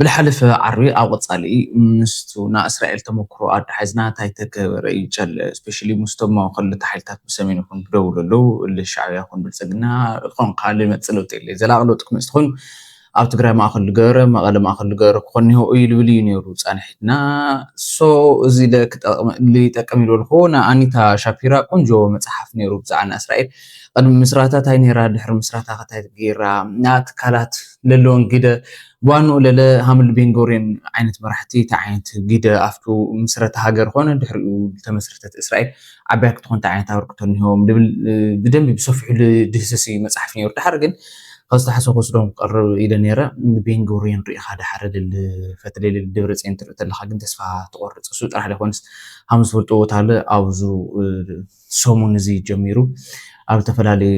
ብልሓለፈ ዓርቢ ኣብ ቐጻሊ ምስቱ ናይ እስራኤል ተመክሮ ኣዳሒዝና እንታይ ተገበረ እዩ ጨለ ስፔሻሊ ምስቶም ማእኸል ሓይልታት ብሰሜን ይኹን ብደቡብ ዘለዉ እል ሻዕብያ ይኹን ብልጽግና ኾንካ ልመጽእ ለውጢ የለ ዘላቕ ለውጢ ክመጽእ ተኾይኑ ኣብ ትግራይ ማእኸል ልገበረ መቐለ ማእኸል ልገበረ ክኾን ይሆ እዩ ልብል እዩ ነይሩ ፃንሒትና ሶ እዚ ልጠቀም ይልበልኩ ንኣኒታ ሻፒራ ቆንጆ መፅሓፍ ነይሩ ብዛዕባ እስራኤል ቅድሚ ምስራታ እንታይ ነይራ ድሕሪ ምስራታ ከታይ ገይራ ንኣ ትካላት ለለውን ግደ ብዋንኡ ለለ ሃምል ቤንጎሪዮን ዓይነት መራሕቲ እቲ ዓይነት ግደ ኣብቱ ምስረታ ሃገር ኮነ ድሕሪኡ ዝተመስረተት እስራኤል ዓባይ ክትኾን እንታይ ዓይነት ኣበርክቶ እኒሆም ድብል ብደንቢ ብሰፊሑ ልድህስስ እዩ መፅሓፍ ነይሩ ድሓር ግን ካብ ዝተሓሰ ክወስዶም ክቀርብ ኢለ ነይረ ቤንጎሪዮን ሪኢኻ ድሓር ልል ፈትለይ ልል ደብረፅዮን ትርኢ ተለካ ግን ተስፋ ትቆርፅ እሱ ጥራሕ ዘይኮነስ ሃም ዝፈልጥዎ ታለ ኣብዚ ሰሙን እዚ ጀሚሩ ኣብ ዝተፈላለዩ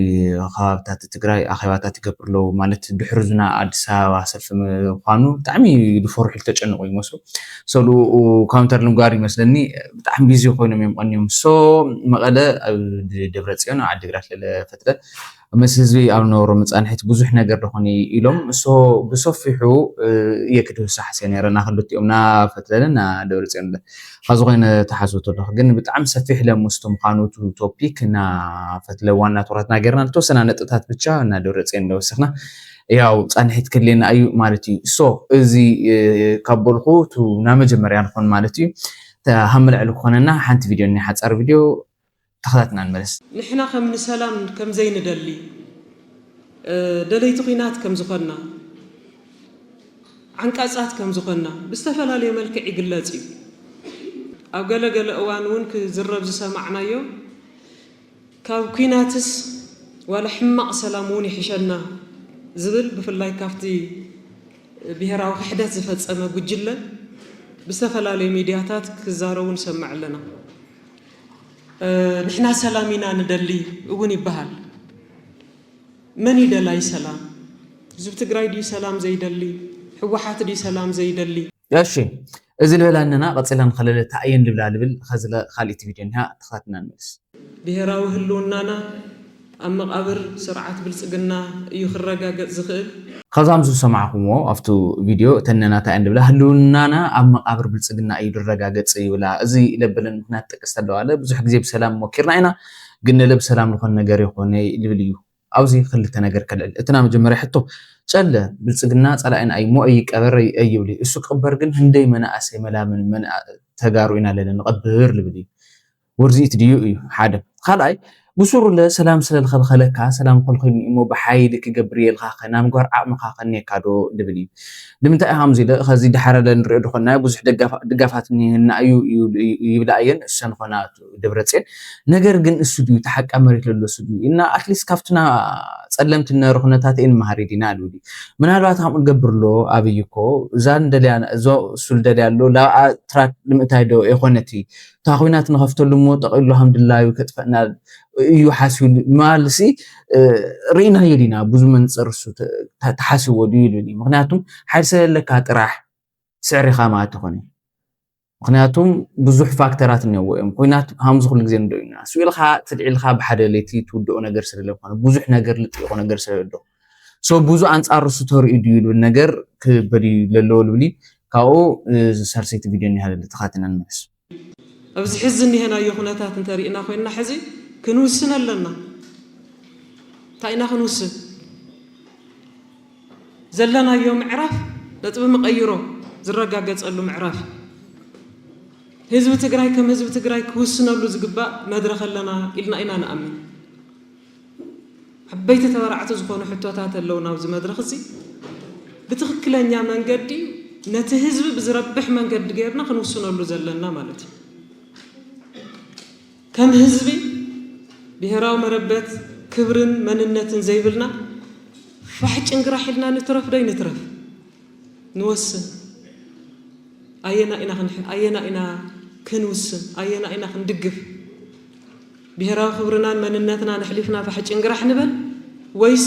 ከባብታት ትግራይ ኣኼባታት ይገብር ኣለዉ ማለት ድሕሪ ዝና ኣዲስ ኣበባ ሰልፊ ምኳኑ ብጣዕሚ ዝፈርሑ ዝተጨንቁ ይመስሉ ሰሉ ካውንተር ንምግባር ይመስለኒ ብጣዕሚ ቢዚ ኮይኖም እዮም ቀኒዮም ሶ መቐለ ኣብ ደብረ ፅዮን ኣብ ዓዲግራት ለለ ፈትለ ምስ ህዝቢ ኣብ ነበሮ መፃንሒት ብዙሕ ነገር ደኾነ ኢሎም እሶ ብሰፊሑ እየ ክድህሱ ሓስየ ነረ ና ክልቲኦም ና ፈትለለ ና ደብረ ፅዮን ለ ካብ ዝኾነ ተሓስቡ ተለኹ ግን ብጣዕሚ ሰፊሕ ለሙስቲ ምዃኑ ቶፒክ እና ፈትለ ዋና ትኩረትና ገይርና ዝተወሰና ነጥብታት ብቻ እና ደብረ ፅዮን ለወሰኽና ያው ፃንሒት ክልየና እዩ ማለት እዩ ሶ እዚ ካብ በልኩ ቱ ናብ መጀመርያ ንኾን ማለት እዩ ሃመልዕሊ ክኾነና ሓንቲ ቪድዮ ናይ ሓፃር ቪድዮ ተኸታትና ንመለስ። ንሕና ከም ንሰላም ከም ዘይንደሊ ደለይቲ ኲናት ከም ዝኾንና ዓንቃጻት ከም ዝኾንና ብዝተፈላለየ መልክዕ ይግለጽ እዩ። ኣብ ገለ ገለ እዋን እውን ክዝረብ ዝሰማዕናዮ ካብ ኲናትስ ዋላ ሕማቕ ሰላም እውን ይሕሸና ዝብል ብፍላይ ካብቲ ብሄራዊ ክሕደት ዝፈጸመ ጉጅለ ብዝተፈላለዩ ሚድያታት ክዛረቡ ንሰምዕ ኣለና። ንሕና ሰላም ኢና ንደሊ እውን ይበሃል። መን እዩ ደላይ ሰላም? ህዝቢ ትግራይ ድዩ ሰላም ዘይደሊ? ህወሓት ድዩ ሰላም ዘይደሊ? እሺ እዚ ልበላ እነና ቀፂላ ንኸለለ ታእየን ልብላ ልብል ኸዝለ ካሊእቲ ቪድዮ እኒሃ ተኸታትና ንመልስ። ብሄራዊ ህልውናና ኣብ መቓብር ስርዓት ብልፅግና እዩ ክረጋገፅ ዝኽእል። ከዛም ዝሰማዕኹምዎ ኣብቱ ቪድዮ እተነናታ እየን ልብላ ህልውናና ኣብ መቓብር ብልፅግና እዩ ዝረጋገፅ ይብላ። እዚ ለበለን ምክንያት ጠቅስ ተለዋለ ብዙሕ ግዜ ብሰላም ሞኪርና ኢና ግን ነለ ብሰላም ዝኾን ነገር ይኾነ ልብል እዩ። ኣብዚ ክልተ ነገር ከልዕል። እቲ ናይ መጀመርያ ሕቶ፣ ጨለ፣ ብልጽግና ጸላኢና እዩ፣ ሞእ ይቀበር ኣይብል እዩ። እሱ ክቕበር ግን ህንደይ መናእሰይ መላምን ተጋሩ ኢና ለለ ንቐብር ልብል እዩ። ወርዚ ኢት ድዩ እዩ ሓደ። ካልኣይ፣ ብሱሩ ለ ሰላም ስለ ልኸልኸለካ ሰላም ከልኸሉ እሞ ብሓይሊ ክገብር የልካ ከ ናምጓር ዓቕምኻ ከኔካ ዶ ልብል እዩ። ንምንታይ እዩ ከምዚ ኢለ ከዚ ድሓረ ለ ንሪኦ ድኾንናዮ ብዙሕ ድጋፋት እኒሀና እዩ ይብላ እየን እሰን ኾና ደብረፅዮን ነገር ግን እሱ ድዩ ተሓቃ መሬት ለሎ እሱ ድዩ እና ኣትሊስት ካብትና ፀለምቲ ነሩ ኩነታት እየ ንመሃር ዲና ኣልው ድዩ ምናልባት ከምኡ ንገብር ኣሎ ኣብይ እኮ እዛ ንደልያ እዞ እሱ ልደልያ ኣሎ ላብኣ ትራክ ንምእታይ ዶ የኮነቲ እታ ኩናት ንኸፍተሉ እሞ ጠቂሉ ሃምድላዩ ከጥፈእና እዩ ሓስቡ ማልሲ ርኢናዮ ዲና ብዙ መንፅር እሱ ተሓስብዎ ድዩ ይሉኒ ምክንያቱም ሓይል ስለለካ ጥራሕ ስዕሪኻ ማለት ተኾነ ምክንያቱም ብዙሕ ፋክተራት እኒአዎ እዮም። ኩናት ሃምዚ ኩሉ ግዜ ንሪኦ ኢና። ስኡ ኢልካ ትልዒልካ ብሓደ ለይቲ ትውድኦ ነገር ስለለይኮነ ብዙሕ ነገር ልጥይቆ ነገር ስለለሎ so ብዙ ኣንፃር እሱ ተሪኡ ድዩ ልብል ነገር ክበል እዩ ለለዎ ልብል እዩ። ካብኡ ሳልሰይቲ ቪድዮ እኒሃ ለለ ተኻቲና ንመለስ። ኣብዚ ሕዚ እኒሀናዮ ኩነታት እንተሪእና ኮይንና ሕዚ ክንውስን ኣለና። እንታይ ኢና ክንውስን? ዘለናዮ ምዕራፍ ነጥቢ መቐይሮ ዝረጋገፀሉ ምዕራፍ ህዝቢ ትግራይ ከም ህዝቢ ትግራይ ክውስነሉ ዝግባእ መድረኽ ኣለና ኢልና ኢና ንኣምን። ዓበይቲ ተበራዕቲ ዝኾኑ ሕቶታት ኣለዉ ናብዚ መድረኽ እዚ ብትኽክለኛ መንገዲ ነቲ ህዝቢ ብዝረብሕ መንገዲ ገይርና ክንውስነሉ ዘለና ማለት እዩ። ከም ህዝቢ ብሄራዊ መረበት፣ ክብርን መንነትን ዘይብልና ፋሕ ጭንግራሕ ኢልና ንትረፍ ዶ ይንትረፍ ንወስን። ኣየና ኢና ክንውስን፣ ኣየና ኢና ክንድግፍ? ብሄራዊ ክብርናን መንነትናን ኣሕሊፍና ፋሕ ጭንግራሕ ንበል ወይስ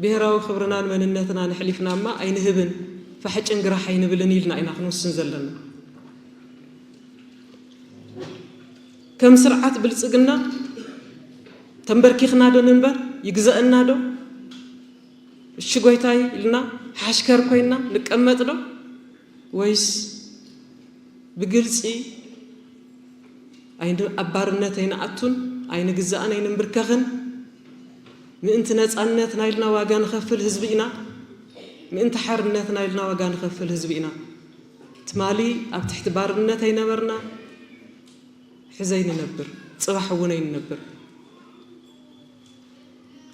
ብሄራዊ ክብርናን መንነትናን ኣሕሊፍናማ ኣይንህብን፣ ፋሕ ጭንግራሕ ኣይንብልን ኢልና ኢና ክንውስን ዘለና። ከም ስርዓት ብልፅግና ተንበርኪኽና ዶ ንንበር? ይግዘአና ዶ? እሺ ጎይታይ ኢልና ሓሽከር ኮይና ንቀመጥ ዶ? ወይስ ብግልፂ ኣይን-፣ ኣብ ባርነት ኣይንኣቱን፣ ኣይንግዛእን፣ ኣይንንብርከኽን? ምእንቲ ነፃነት ናይልና ዋጋ ንኸፍል ህዝቢ ኢና። ምእንቲ ሓርነት ናይልና ዋጋ ንኸፍል ህዝቢ ኢና። ትማሊ ኣብ ትሕቲ ባርነት ኣይነበርና፣ ሕዚ ኣይንነብር፣ ፅባሕ እውን ኣይንነብር።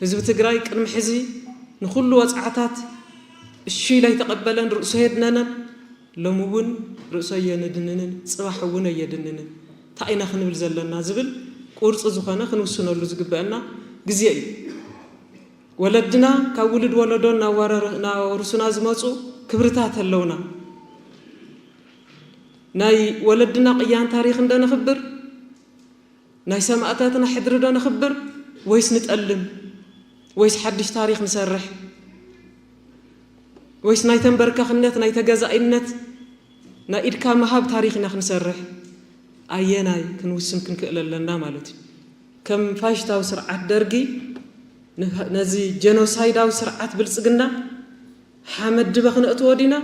ህዝቢ ትግራይ ቅድሚ ሕዚ ንኹሉ ወፅዓታት እሺ ኢሉ ኣይተቐበለን፣ ርእሱ ኣየድነነን። ሎሚ እውን ርእሱ ኣየንድንንን፣ ፅባሕ እውን ኣየድንንን። እንታይ ኢና ክንብል ዘለና ዝብል ቁርፂ ዝኾነ ክንውስነሉ ዝግበአና ግዜ እዩ። ወለድና ካብ ውሉድ ወለዶ እናወረረ-፣ እናወርሱና ዝመፁ ክብርታት ኣለውና። ናይ ወለድና ቅያን ታሪኽ እንዶ ነኽብር? ናይ ሰማእታትና ሕድሪ ዶ ነኽብር? ወይስ ንጠልም? ወይስ ሓድሽ ታሪኽ ንሰርሕ? ወይስ ናይ ተንበርካኽነት፣ ናይ ተገዛኢነት፣ ናይ ኢድካ ምሃብ ታሪኽ ኢና ክንሰርሕ? ኣየናይ ክንውስን ክንክእል ኣለና ማለት እዩ። ከም ፋሽስታዊ ስርዓት ደርጊ ን-፣ ነዚ ጀኖሳይዳዊ ስርዓት ብልጽግና ሓመድ ድበ ክነእትዎ ዲና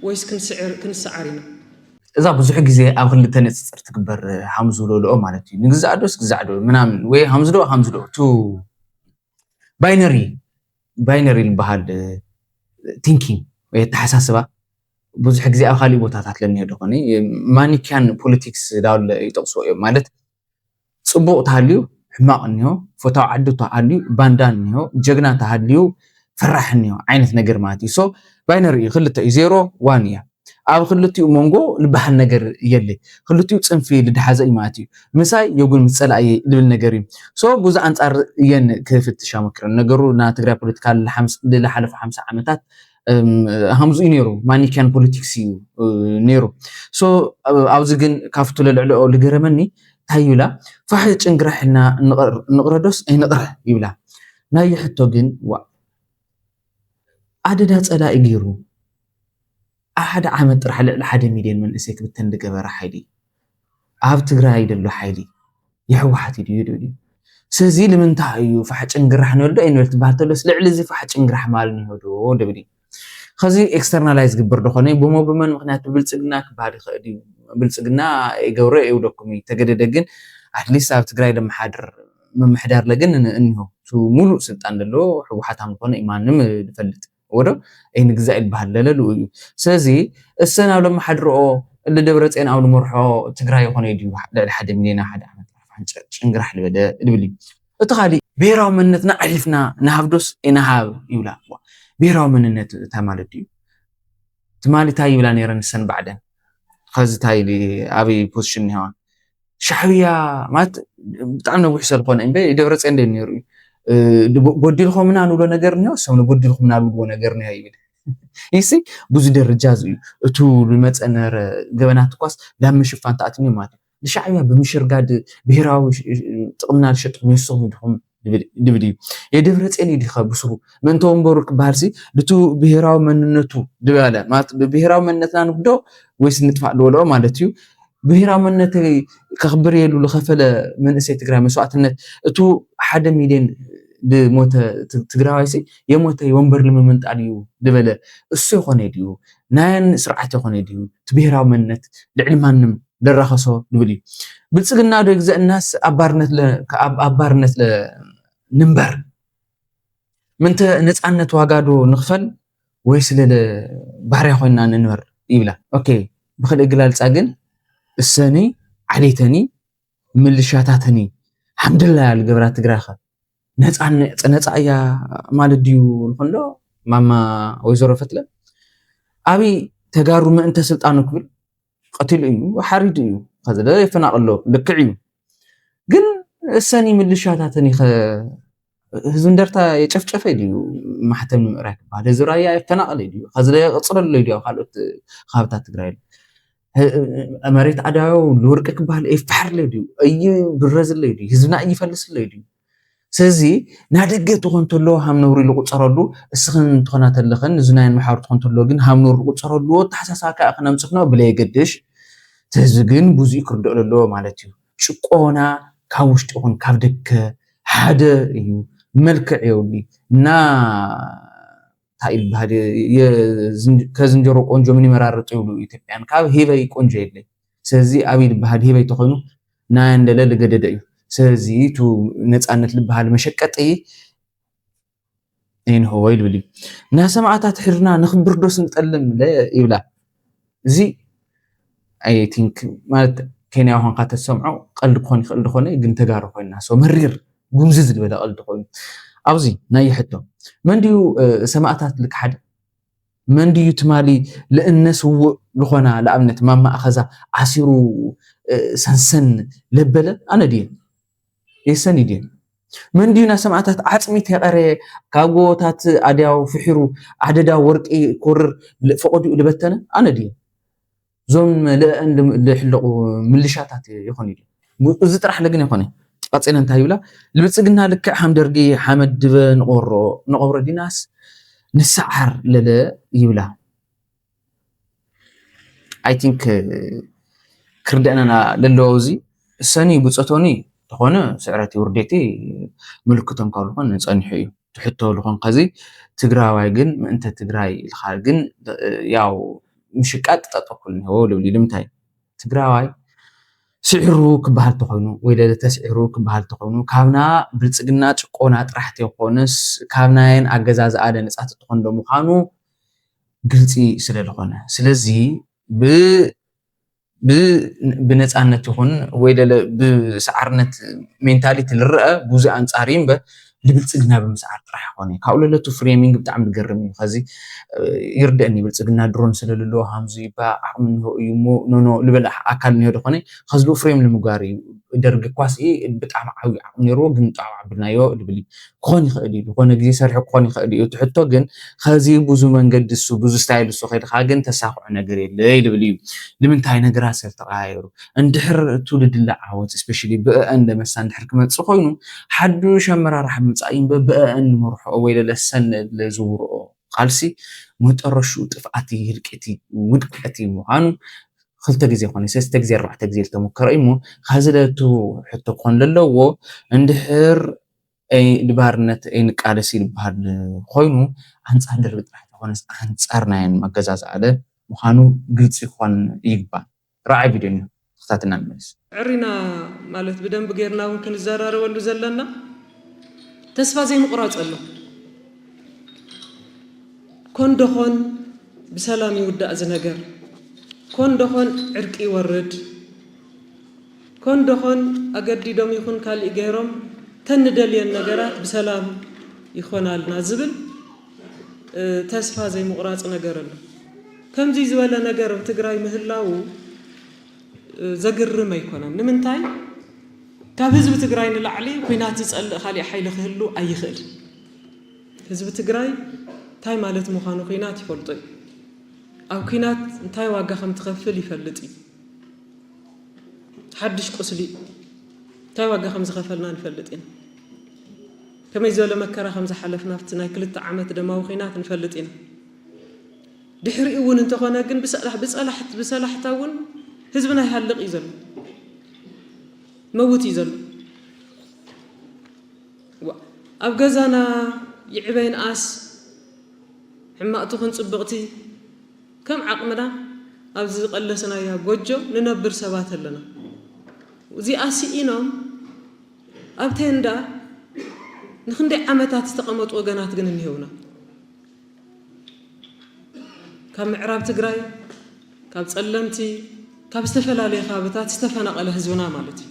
ወይስ ክንስዕር-፣ ክንስዓር ኢና? እዛ ብዙሕ ግዜ ኣብ ክልተ ንፅፅር ትግበር፣ ሃምዝሎ ልኦ ማለት እዩ። ንግዛዕ ዶስ ግዛዕ ዶ ምናምን፣ ወይ ሃምዝሎ ሃምዝሎ፣ ቱ ባይነሪ፣ ባይነሪ ዝበሃል ቲንኪንግ ወይ ኣተሓሳስባ ብዙሕ ግዜ ኣብ ካሊእ ቦታታት ለኒሄ ዶ ኾነ፣ ማኒኪያን ፖለቲክስ ዳውለ ይጠቕስዎ እዮም። ማለት ፅቡቕ ተሃልዩ ሕማቕ እኒሆ፣ ፈታዊ ዓዲ ተሃልዩ ባንዳ እኒሆ፣ ጀግና ተሃልዩ ፈራሕ እኒሆ ዓይነት ነገር ማለት እዩ። ሶ ባይነሪ እዩ፣ ክልተ እዩ፣ ዜሮ ዋን እያ። ኣብ ክልቲኡ መንጎ ልበሃል ነገር የለ። ክልቲኡ ፅንፊ ልድሓዘ እዩ ማለት እዩ። ምሳይ የጉን ምስ ፀላእየ ልብል ነገር እዩ። ሶ ብዙ ኣንፃር እየን ክፍትሻ ሞኪረን። ነገሩ ና ትግራይ ፖለቲካ ልሓምስ-፣ ልሓለፉ ሓምሳ ዓመታት እም፣ ሃምዙ እዩ ነይሩ። ማኒኪያን ፖለቲክስ እዩ፣ እ፣ ነይሩ። ሶ፣ እ፣ ኣብዚ ግን ካብቱ ለልዕልኦ ልገረመኒ እንታይ ይብላ? ፋሕ ጭንግራሕ ኢልና ንቕር-፣ ንቕረዶስ ኣይንቕረ ይብላ። ናይ ሕቶ ግን፣ ዋ፣ ኣደዳ ፀላኢ ገይሩ ኣብ ሓደ ዓመት ጥራሕ ልዕሊ ሓደ ሚልዮን መንእሰይ ክብተን ዝገበረ ሓይሊ፣ ኣብ ትግራይ ዘሎ ሓይሊ የሕወሓት እዩ ድዩ ድብል እዩ። ስለዚ ንምንታይ እዩ ፋሕ ጭንግራሕ ንበል ዶ ኣይንበል ትበሃል ተሎስ ልዕሊ እዚ ፋሕ ጭንግራሕ ማል ንህዶ ድብል እዩ። ከዚ ኤክስተርናላይዝ ግብር ዶ ኾነ ብሞ ብመን ምኽንያት ብብልፅግና ክበሃል ይኽእል እዩ። ብልፅግና ይገብሮ ይብለኩም እዩ ተገደደ፣ ግን ኣትሊስት ኣብ ትግራይ ለመሓድር ምምሕዳር ለግን ን-፣ እኒሆ። እሱ ሙሉእ ስልጣን ዘለዎ ህወሓት ሃም ዝኾነ እዩ ማንም ዝፈልጥ። ወዶ ኣይንግዛእ ይበሃል ለለሉ እዩ። ስለዚ እሰን ኣብ ለመሓድርኦ እሊ ደብረፅዮን ኣብ ልመርሖ ትግራይ ይኾነ ድዩ ልዕሊ ሓደ ሚልዮን ኣብ ሓደ ዓመት ፋሕ ጭ-፣ ጭንግራሕ ልበለ ልብል እዩ። እቲ ካሊእ ብሄራዊ መንነትና ኣሕሊፍና ንሃብዶስ ኣይንሃብ ይብላ። ብሄራዊ መንነት እንታይ ማለት ድዩ? ትማሊ እንታይ ይብላ ነይረን ንሰን ባዕደን? ኸዚ እንታይ ኢሊ ኣበይ ፖዚሽን እኒሀዋ? ሻዕብያ ማለት ብጣዕሚ ነዊሕ ስለዝኾነ እምበ ደብረፅዮን እንደ ነይሩ እዩ። እ፣ ድ-፣ ጎዲልኩምና ንብሎ ነገር እኒሆ፣ እሶም ንጎዲልኩምና ዝብልዎ ነገር እኒሆ ይብል። ይሲ ብዙ ደረጃ እዚ እዩ። እቱ ዝመፀ ነረ ገበናት እኳስ ዳብ ምሽፋን ተኣትኒ ማለት እዩ። ንሻዕብያ ብምሽርጋድ ብሄራዊ ሽ-፣ ሽ-፣ ጥቕምና ዝሸጥኩም የሶም ኢድኹም ድብል፣ ድብል እዩ። የደብረፅዮን እዩ ዲኸ ብስሩ? ምእንተ ወንበሩ ክበሃል ሲ፣ ድቱ ብሄራዊ መንነቱ ድበለ፣ ማለት ብብሄራዊ መንነትና ንግዶ ወይስ ንጥፋእ ዝበልኦ ማለት እዩ። ብሄራዊ መንነተይ ከኽብር የሉ ዝኸፈለ መንእሰይ ትግራይ መስዋዕትነት፣ እቱ ሓደ ሚልዮን ድሞተ ት-፣ ትግራዋይ ሲ፣ የሞተ ወንበር ንምምንጣል እዩ ድበለ፣ እሱ ይኾነ ድዩ? ናየን ስርዓት ይኾነ ድዩ? እቲ ብሄራዊ መንነት ልዕሊ ማንም ደራኸሶ ድብል እዩ። ብልፅግና ዶ ይግዘእናስ ኣብ ባርነት ለ-፣ ኣብ፣ ኣብ ባርነት ለ-፣ ንንበር? ምንተ ነፃነት ዋጋ ዶ ንኽፈል ወይስ ለለ ባርያ ኮይና ንንበር ይብላ። ኦኬ፣ ብኽልእ ግላልፃ ግን እሰኒ ዓሌተኒ ምልሻታተኒ ሓምድላ ያሉ ገብራ ትግራኸ ነፃ፣ ነፃ እያ ማለት ድዩ ንኾን ዶ? ማማ ወይዘሮ ፈትለ፣ ኣብይ ተጋሩ ምእንተ ስልጣኑ ክብል ቀቲሉ እዩ፣ ሓሪዱ እዩ፣ ከዚ ደ የፈናቕሎ፣ ልክዕ እዩ። ግን እሰኒ ምልሻታተኒ ኸ ህዝቢ እንደርታ የጨፍጨፈ ድዩ? ማሕተም ንምእራይ ክበሃል ህዝቢ ራያ የፈናቕለ ድዩ? ከዚ ደ የቕፅለሎ ድዩ? ኣብ ካልኦት ከባብታት ትግራይ ህ-፣ መሬት ኣዳዮ ልወርቂ ክበሃል የፋሕርለ ድዩ? እዩ ብረዝለ ድዩ? ህዝብና እዩ ይፈልስለ ድዩ? ስለዚ ናደገ ትኾን ተሎ ሃም ነውሪ ልቁፀረሉ፣ እስኽን ትኾና ተለኽን እዚ ናይ መሓሩ ትኾን ተሎ ግን ሃም ነውሪ ልቁፀረሉ፣ ኣተሓሳስባ ከዓ ክነምፅእ ነው ብለየገድሽ። እቲ ህዝቢ ግን ብዙ ክርድኦ ኣለዎ ማለት እዩ። ጭቆና ካብ ውሽጢ ይኹን ካብ ደገ ሓደ እዩ። መልክዕ የብሉ። እና እንታይ ይበሃል፣ የ- ዝንጅ- ከዝንጀሮ ቆንጆ ምን ይመራርጥ ይብሉ ኢትዮጵያን። ካብ ሂበይ ቆንጆ የለይ። ስለዚ ኣበይ ዝበሃል ሂበይ ተኾይኑ ናይ እንደለ ልገደደ እዩ። ስለዚ ቱ ነፃነት ዝበሃል መሸቀጢ ይንህዎ ይብል እዩ። ናይ ሰማዕታት ሕድና ንኽብር ዶስ ንጠልም ለ ይብላ። እዚ I think ማለት ኬንያ ኾንካ ተሰምዖ ቀልዲ ክኾን ይኽእል ዝኾነ ግን ተጋሩ ኮይና so መሪር ጉምዝዝ ዝበለ ቀልዲ ኮይኑ ኣብዚ ናይ ሕቶ መን ድዩ ሰማእታት ልክሓደ መን ድዩ ትማሊ ልእነ ስውእ ዝኾና ንኣብነት ማማ ኣኸዛ ዓሲሩ ሰንሰን ለበለ ኣነ ድየ የሰን ድየ መን ድዩ ናብ ሰማእታት ዓፅሚ ተቐረ ካብ ጎቦታት ኣድያው ፍሒሩ ኣደዳ ወርቂ ኮርር ፈቐዲኡ ልበተነ ኣነ ድየ እዞም ልእን ልሕለቑ ምልሻታት ይኾኑ እዩ እዚ ጥራሕ ለግን ይኾነ ቀፂለ እንታይ ይብላ ልብፅግና ልክዕ ሃም ደርጊ ሓመድ ድበ ንቆሮ ንቆብሮ ዲናስ ንሰዓር ለለ ይብላ I think ክርደአና ለለዎ እዚ እሰኒ ብፀቶኒ ተኾነ ስዕረቲ ውርዴቲ ምልክቶም ካብ ዝኾን ጸኒሑ እዩ ትሕቶ ዝኾን ከዚ ትግራዋይ ግን ምእንተ ትግራይ ኢልካ ግን ያው ምሽቃጥ ጠጠኩል ንህቦ ልብሊ ልምታይ ትግራዋይ ስዒሩ ክበሃል ተኾይኑ ወይ ለለ ተስዒሩ ክበሃል ተኾይኑ ካብና ብልፅግና ጭቆና ጥራሕ ተይኮነስ ካብ ናየን ኣገዛዝኣ ደንፃት ተኾን ዶ ምዃኑ ግልፂ ስለ ዝኾነ ስለዚ ብ ብነፃነት ይኹን ወይ ደለ ብሰዓርነት ሜንታሊቲ ልረአ ብዙ ኣንፃር እዩ እምበር ልብልፅግና ብምስዓር ጥራሕ ይኮነ ካብኡ ለለቱ ፍሬሚንግ ብጣዕሚ ዝገርም እዩ ከዚ ይርደአኒ ብልፅግና ድሮን ስለልሎ ሃምዙ ይባ ዓቕሚ እንሆ እዩ እሞ ኖኖ ልበል ኣካል እንሆ ደኮነ ከዚ ፍሬም ንምጓር እዩ ደርጊ ኳስ ብጣዕሚ ዓብዩ ዓቕሚ ነይርዎ ግን ብጣዕሚ ዓብልናዮ ልብል እዩ ክኾን ይኽእል እዩ ዝኾነ ግዜ ሰርሑ ክኾን ይኽእል እዩ እቲ ሕቶ ግን ከዚ ብዙ መንገዲ እሱ ብዙ ስታይል እሱ ከድካ ግን ተሳክዖ ነገር የለ ይልብል እዩ ንምንታይ ነገራት ሰብ ተቀያየሩ እንድሕር ትውልድ ለዓወት ስፔሻሊ ብእአን ለመሳ እንድሕር ክመፅእ ኮይኑ ሓዱሽ ኣመራርሓ ምፃእ እዩ እምበር ብእአን ንመርሖ ወይ ለለሰን ለዝውርኦ ቃልሲ መጠረሹ ጥፍኣቲ ህልቂቲ ውድቀቲ ምዃኑ ክልተ ግዜ ኮነ ሰለስተ ግዜ ኣርባዕተ ግዜ ዝተሞከረ እዩ እሞ ከዚ ለቱ ሕቶ ክኾን ለለዎ እንድሕር ንባርነት ኣይንቃለስ ይበሃል ኮይኑ ኣንፃር ደርቢ ጥራሕ ተኾነስ ኣንፃር ናየን መገዛዝኣለ ምዃኑ ግልፂ ክኾን ይግባእ። ረዓይ ቪድዮ እኒሆ ተኽታትና ንመልስ። ዕሪና ማለት ብደንብ ጌርና እውን ክንዘራረበሉ ዘለና ተስፋ ዘይምቑራፅ ኣሎ። ኮን ደኾን ብሰላም ይውዳእ እዚ ነገር፣ ኮን ደኾን ዕርቂ ይወርድ፣ ኮን ደኾን ኣገዲዶም ይኹን ካሊእ ገይሮም ተን ንደልየን ነገራት ብሰላም ይኾናልና ዝብል ተስፋ ዘይምቑራፅ ነገር ኣሎ። ከምዚ ዝበለ ነገር ኣብ ትግራይ ምህላዉ ዘግርም ኣይኮነን። ንምንታይ? ካብ ህዝቢ ትግራይ ንላዕሊ ኲናት ዝፀልእ ካሊእ ሓይሊ ክህሉ ኣይኽእልን። ህዝቢ ትግራይ እንታይ ማለት ምዃኑ ኲናት ይፈልጦ እዩ። ኣብ ኲናት እንታይ ዋጋ ከም ትኸፍል ይፈልጥ እዩ። ሓድሽ ቁስሊ እንታይ ዋጋ ከም ዝኸፈልና ንፈልጥ ኢና። ከመይ ዝበለ መከራ ከም ዝሓለፍና ኣብቲ ናይ ክልተ ዓመት ደማዊ ኲናት ንፈልጥ ኢና። ድሕሪኡ እውን እንተኾነ ግን ብሰላሕታ እውን ህዝብና ይሃልቕ እዩ ዘሎ፣ መውት እዩ ዘሎ። ኣብ ገዛና ይዕበይ ንኣስ ሕማቕ ትኹን ፅብቕቲ ከም ዓቕምና ኣብዚ ዝቐለስናያ ጎጆ ንነብር ሰባት ኣለና። እዚኣ ስኢኖም ኣብ ቴንዳ ንክንደይ ዓመታት ዝተቐመጡ ወገናት ግን እኒሀውና። ካብ ምዕራብ ትግራይ፣ ካብ ፀለምቲ፣ ካብ ዝተፈላለየ ከባብታት ዝተፈናቐለ ህዝብና ማለት እዩ።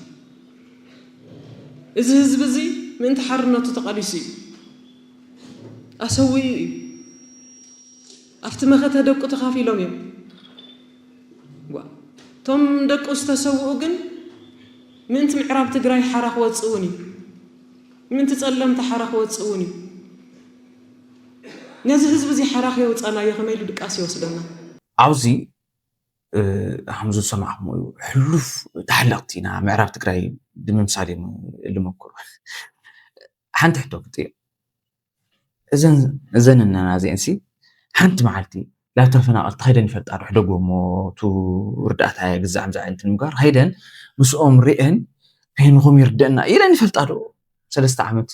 እዚ ህዝቢ እዚ ምእንቲ ሓርነቱ ተቓሊሱ እዩ። ኣሰዊኡ እዩ። ኣብቲ መኸተ ደቁ ተኻፊሎም እዮም። እቶም ደቁ ዝተሰውኡ ግን ምእንቲ ምዕራብ ትግራይ ሓራ ክወፅእ እውን እዩ። ምእንቲ ፀለምቲ ሓራ ክወፅእ እውን እዩ። ነዚ ህዝቢ እዚ ሓራ ከየውፃናዮ ከመይ ኢሉ ድቃስ ይወስደና? ኣብዚ ሃምዙ ዝሰማዕኹም እዩ ሕሉፍ ተሓለቕቲ ኢና ምዕራብ ትግራይ ንምምሳል እዮም ልመክሩ ሓንቲ ሕቶ ክጥዮ እዘን እነና እዚአን ሲ ሓንቲ መዓልቲ ናብ ተፈናቐልቲ ከይደን ይፈልጣ ዶ ሕደጎ እሞ ቱ ርዳእታ ግዛዕ ምዛዕ እንትን ምግባር ከይደን ምስኦም ሪአን ከይንኹም ይርደአና ኢለን ይፈልጣ ዶ ሰለስተ ዓመት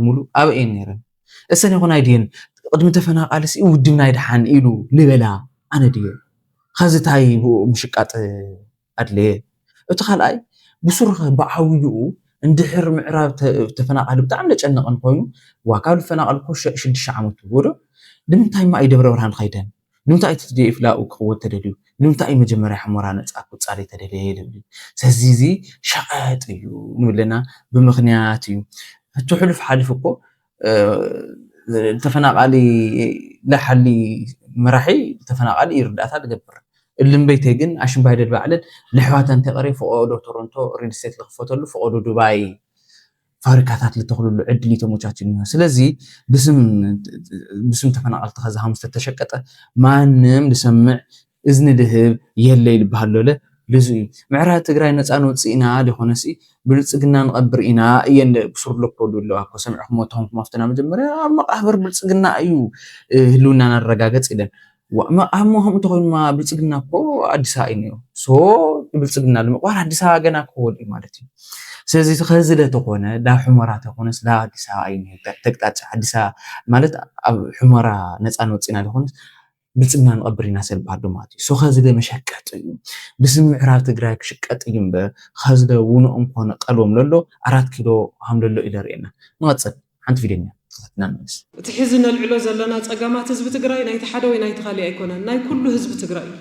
ሙሉ ኣበይ እየን ነይረን እሰን ይኹን ኣይድየን ቅድሚ ተፈናቃልሲ ውድብና ይድሓን ኢሉ ልበላ ኣነ ድየ? ኸዚ ታይ ብኡ ምሽቃጥ ኣድለየ? እቲ ካልኣይ ብሱሩ ኸ ብዓብይኡ እንድሕር ምዕራብ ተ- ተፈናቃሊ ብጣዕሚ ዘጨንቕን ኮይኑ ዋካ ዝፈናቀል እኮ ሸ- ሽዱሽተ ዓመት ትብሎ ንምንታይ ማ እዩ ደብረ ብርሃን ኸይደን? ንምንታይ እቲ ቲ ዲ ኤፍ ላኡ ክኽወል ተደልዩ? ንምንታይ እዩ መጀመርያ ሕሞራ ነፃ ክውፃእ ዘይተደለየ? ልብል ስለዚ እዚ ሸቐጥ እዩ ንብለና ብምኽንያት እዩ። እቲ ሕሉፍ ሓሊፉ እኮ ተፈናቃሊ ለሓሊ መራሒ ተፈናቃሊ እዩ ርዳእታ ዝገብር። እልምበይተይ ግን ኣሽምባይ ደድ ባዕለን ለሕዋታ እንተቀሪ ፈቀዶ ቶሮንቶ ሪል ስቴት ዝኽፈተሉ ፈቀዶ ዱባይ ፋብሪካታት ልተኽልሉ ዕድል እዩ ተመቻችልኒ። ስለዚ ብስም ብስም ተፈናቀልቲ ከዚ ሃሙስ ተተሸቀጠ ማንም ዝሰምዕ እዝኒ ድህብ የለ ይልበሃል ሎለ ልዙ እዩ። ምዕራብ ትግራይ ነፃ ንወፅእ ኢና ዝኾነሲ ብልፅግና ንቐብር ኢና እየን ብሱር ለኮዱ ኣለዋ እኮ ሰሚዕኹም ተኾንኩም ኣብተና መጀመርያ ኣብ መቃብር ብልፅግና እዩ ህልውና ናረጋገፅ ኢለን። ኣሞ ከምኡ እንተኮይኑማ ብልፅግና እኮ ኣዲስ ኣበባ እዩ ሶ ብልፅግና ንምቅባር ኣዲስ ኣበባ ገና ክኸወል እዩ ማለት እዩ። ስለዚ ከዚ ለተኮነ ዳ ሑመራ ተኮነስ ዳ ኣዲስ ኣበባ እዩ ተቅጣጫ ኣዲስ ኣበባ ማለት ኣብ ሑመራ ነፃ ንወፅና ዝኾነስ ብልፅግና ንቐብር ኢና ሰልባዶ ማለት እዩ። ሶ ኸዚ ደ መሸቀጥ እዩ ብስም ምዕራብ ትግራይ ክሽቀጥ እዩ እምበር ኸዚ ደ ውንኦም ኮነ ቀልቦም ለሎ ኣራት ኪሎ ሃምለሎ ኢለ ርእየና። ንቐፅል ሓንቲ ቪድዮ እኒኣ ተኸታትና ንመልስ። እቲ ሕዚ ነልዕሎ ዘለና ፀገማት ህዝቢ ትግራይ ናይቲ ሓደ ወይ ናይቲ ካሊእ ኣይኮነን፣ ናይ ኩሉ ህዝቢ ትግራይ እዩ።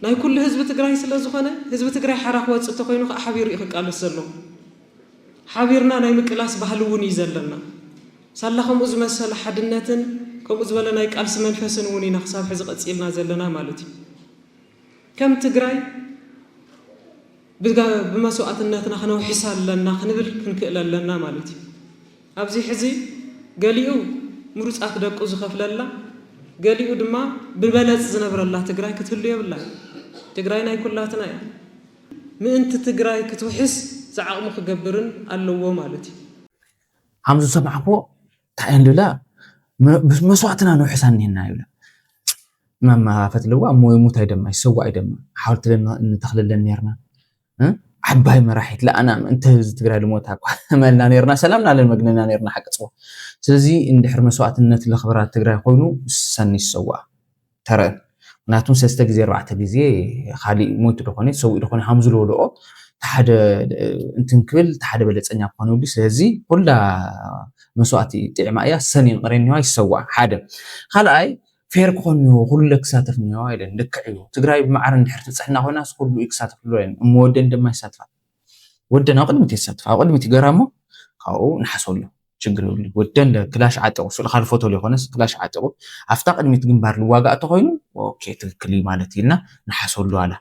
ናይ ኩሉ ህዝቢ ትግራይ ስለ ዝኾነ ህዝቢ ትግራይ ሓራ ክወፅእ እንተኮይኑ ከዓ ሓቢሩ እዩ ክቃለስ ዘለዎ። ሓቢርና ናይ ምቅላስ ባህሊ እውን እዩ ዘለና። ሳላ ከምኡ ዝመሰለ ሓድነትን ከምኡ ዝበለ ናይ ቃልሲ መንፈስን እውን ኢና ክሳብ ሕዚ ቀፂልና ዘለና ማለት እዩ። ከም ትግራይ ብመስዋእትነትና ክነውሕሳ ኣለና ክንብል ክንክእል ኣለና ማለት እዩ። ኣብዚ ሕዚ ገሊኡ ምሩፃት ደቁ ዝኸፍለላ፣ ገሊኡ ድማ ብበለፅ ዝነብረላ ትግራይ ክትህሉ የብላን። ትግራይ ናይ ኩላትና እያ። ምእንቲ ትግራይ ክትውሕስ ዝዓቕሙ ክገብርን ኣለዎ ማለት እዩ። ሓምዚ ዝሰማዕክዎ እንታይ እንድብላ መስዋእትና ንውሕሳ እኒህና ይብላ። መማፋፈት ለዋ እሞ ይሙት ኣይደማ ይሰዋ ኣይደማ ሓወልቲ ንተኽልለን ነርና። ዓባይ መራሒት ለኣና ምእንቲ ህዝቢ ትግራይ ልሞታ እኳ መልና ነርና ሰላም ናለን መግነና ነርና ሓቂ ፅዋ። ስለዚ እንድሕር መስዋእትነት ለኽብራ ትግራይ ኮይኑ ሰኒ ይሰዋ ተረን ምክንያቱም ሰለስተ ግዜ ኣርባዕተ ግዜ ካሊእ ሞይቱ ደኾነ ሰውእ ደኾነ ሃም ዝለወልኦ ሓደ እንትን ክብል ሓደ በለፀኛ ክኾነ ይብሉ ስለዚ ኩላ መስዋእቲ ጥዕማ እያ ሰኒ ንቕሬኒዋ ይሰዋ ሓደ ካልኣይ ፌር ክኾን እኒሆ ኩሉ ክሳተፍ እኒሆ ኣይለን ልክዕ እዩ ትግራይ ብማዕረ እንድሕር ትብፅሕና ኮይና ኩሉ እዩ ክሳተፍ ሎ እሞ ወደን ድማ ይሳትፋ ወደን ኣብ ቅድሚት ይሳትፍ ኣብ ቅድሚት ይገራ እሞ ካብኡ ንሓሰሉ ችግር የብሉ ወደን ክላሽ ዓጠቁ ስእልካ ልፎቶ ዘይኮነስ ክላሽ ዓጠቁ ኣብታ ቅድሚት ግንባር ልዋጋእ ተኮይኑ ኦኬ ትክክል እዩ ማለት ኢልና ንሓሰሉ ኣላ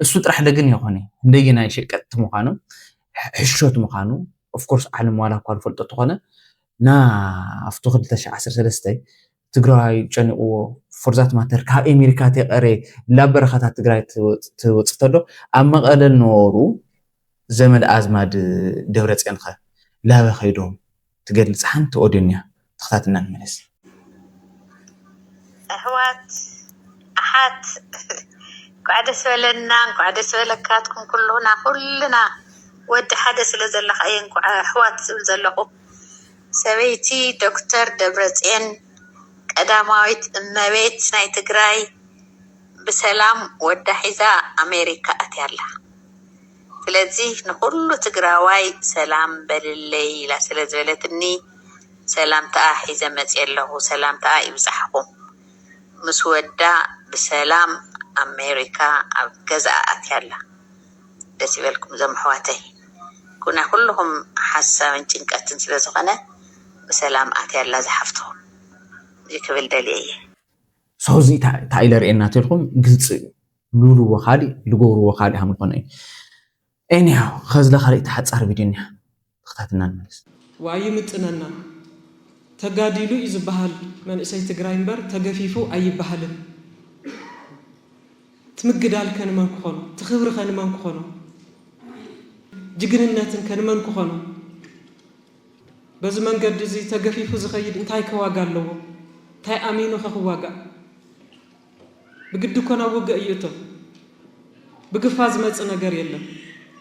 እሱ ጥራሕ ለግን የኮነ እንደየናይ ሸቀጥቲ ምኳኑ ሕሾት ምኳኑ ኦፍኮርስ ዓለም ዋላ እኳ ዝፈልጦ ተኾነ ና ኣብቲ ክልተ ሽሕ ዓሰርተ ሰለስተ ትግራዋይ ጨኒቕዎ for that matter ካብ ኤሜሪካ ተይቐረ ላብ በረኻታት ትግራይ ትወፅእ ተሎ ኣብ መቐለ ዝነበሩ ዘመድ ኣዝማድ ደብረፅዮን ኸ ላበ ኸይዶም ትገልፅ ሓንቲ ኦድዮ እኒኣ ተኸታትልና ንመለስ። ኣሕዋት ኣሓት እንኳዕ ደስ በለና እንኳዕ ደስ በለካትኩም ኩሉና ኩልና ወዲ ሓደ ስለ ዘለካ እየ እንኳዕ ኣሕዋት ዝብል ዘለኹ ሰበይቲ ዶክተር ደብረፅየን ቀዳማዊት እመቤት ናይ ትግራይ ብሰላም ወዳ ሒዛ ኣሜሪካ ኣትያ ኣላ ስለዚ ንኩሉ ትግራዋይ ሰላም በልለይ ኢላ ስለ ዝበለትኒ ሰላምታኣ ሒዘ መፅየ ኣለኹ ሰላምታኣ ይብፃሕኹም ምስ ወዳ ብሰላም ኣሜሪካ ኣብ ገዝኣ ኣትያ ኣላ ደስ ይበልኩም እዞም ኣሕዋተይ ናይ ኩልኹም ሓሳብን ጭንቀትን ስለ ዝኾነ ብሰላም ኣትያ ኣላ ዝሓፍትኹም እዚ ክብል ደልየ እየ ሶዚ እንታይ ኢለ ርእየና ተልኩም ግልፂ እዩ ልብልዎ ካሊእ ልገብርዎ ካሊእ ሃምልኾነ እዩ anyhow ኸዚ ለካሊእ ተሓፃር ቪድዮ እኒሃ ተኸታትና ንመለስ ዋይ ይምጥነና ተጋዲሉ እዩ ዝበሃል መንእሰይ ትግራይ እምበር ተገፊፉ ኣይበሃልን ትምግዳል ከንመን ክኾኖ ትኽብሪ ከንመን ክኾኖ ጅግንነትን ከንመን ክኾኖ በዚ መንገዲ እዚ ተገፊፉ ዝኸይድ እንታይ ከዋጋ ኣለዎ እንታይ ኣሚኑ ከ ክዋጋእ ብግዲ እኮ ናብ ውግእ እዩ እቶ ብግፋ ዝመፅእ ነገር የለን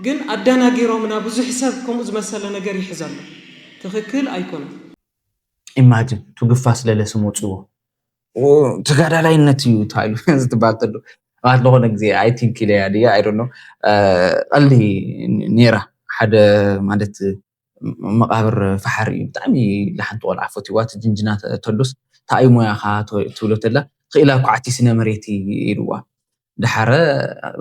ግን ኣደናጊሮምና ብዙሕ ሰብ ከምኡ ዝመሰለ ነገር ይሕዝ ኣሎ ትኽክል ኣይኮነን ኢማጅን ትግፋ ስለለስም ወፅዎ ተጋዳላይነት እዩ ተባሂሉ ዝትባል ተሎ ኣባት ዝኾነ ግዜ ኣይ ቲንክ ኢለያ ድያ ኣይ ዶንት ኖ ቀልዲ ነይራ። ሓደ ማለት መቃብር ፋሓር እዩ። ብጣዕሚ ላሓንቲ ቆልዓ ፈትዋ ትጅንጅና ተሉስ ታኣይ ሞያኻ ትብሎ ተላ ክኢላ ኳዕቲ ስነ መሬት ኢልዋ። ድሓረ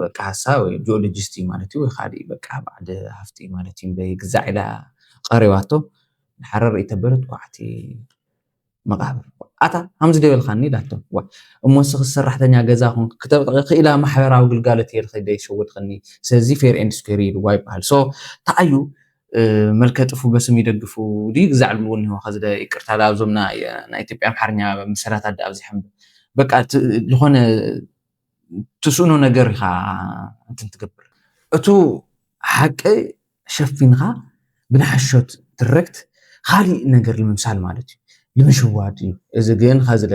በቃ ሀሳ ወይ ጂኦሎጂስት እዩ ማለት እዩ ወይ ካሊእ በቃ በዓል ሃፍቲ ማለት እዩ እምበይ ግዛዕ ኢላ ቀሪባቶ። ድሓረ ርእይ ተበለት ኳዕቲ መቃብር ኣታ ከምዚ ደበልካኒ ዳቶ እሞ ንስኺ ሰራሕተኛ ገዛ ኮንክ ክተብጠቂ ክኢላ ማሕበራዊ ግልጋሎት እየ ልኸይደ ይሸወድኸኒ ስለዚ ፌር ኤንድ ስኩዌር ኢልዋ ይበሃል። ሶ ተኣዩ መልከ ጥፉ በስም ይደግፉ ድዩ ግዛዕ ልብልዎ እኒሆ ከዚ ይቅርታ ኣብዞም ናይ ኢትዮጵያ ኣምሓርኛ መሰላት ኣደ ኣብዚሖም በቃ ዝኾነ ትስእኖ ነገር ኢኻ እንትን ትገብር እቱ ሓቂ ሸፊንኻ ብንሓሾት ትረክት ካሊእ ነገር ንምምሳል ማለት እዩ ንምሽዋድ እዩ። እዚ ግን ከዝለ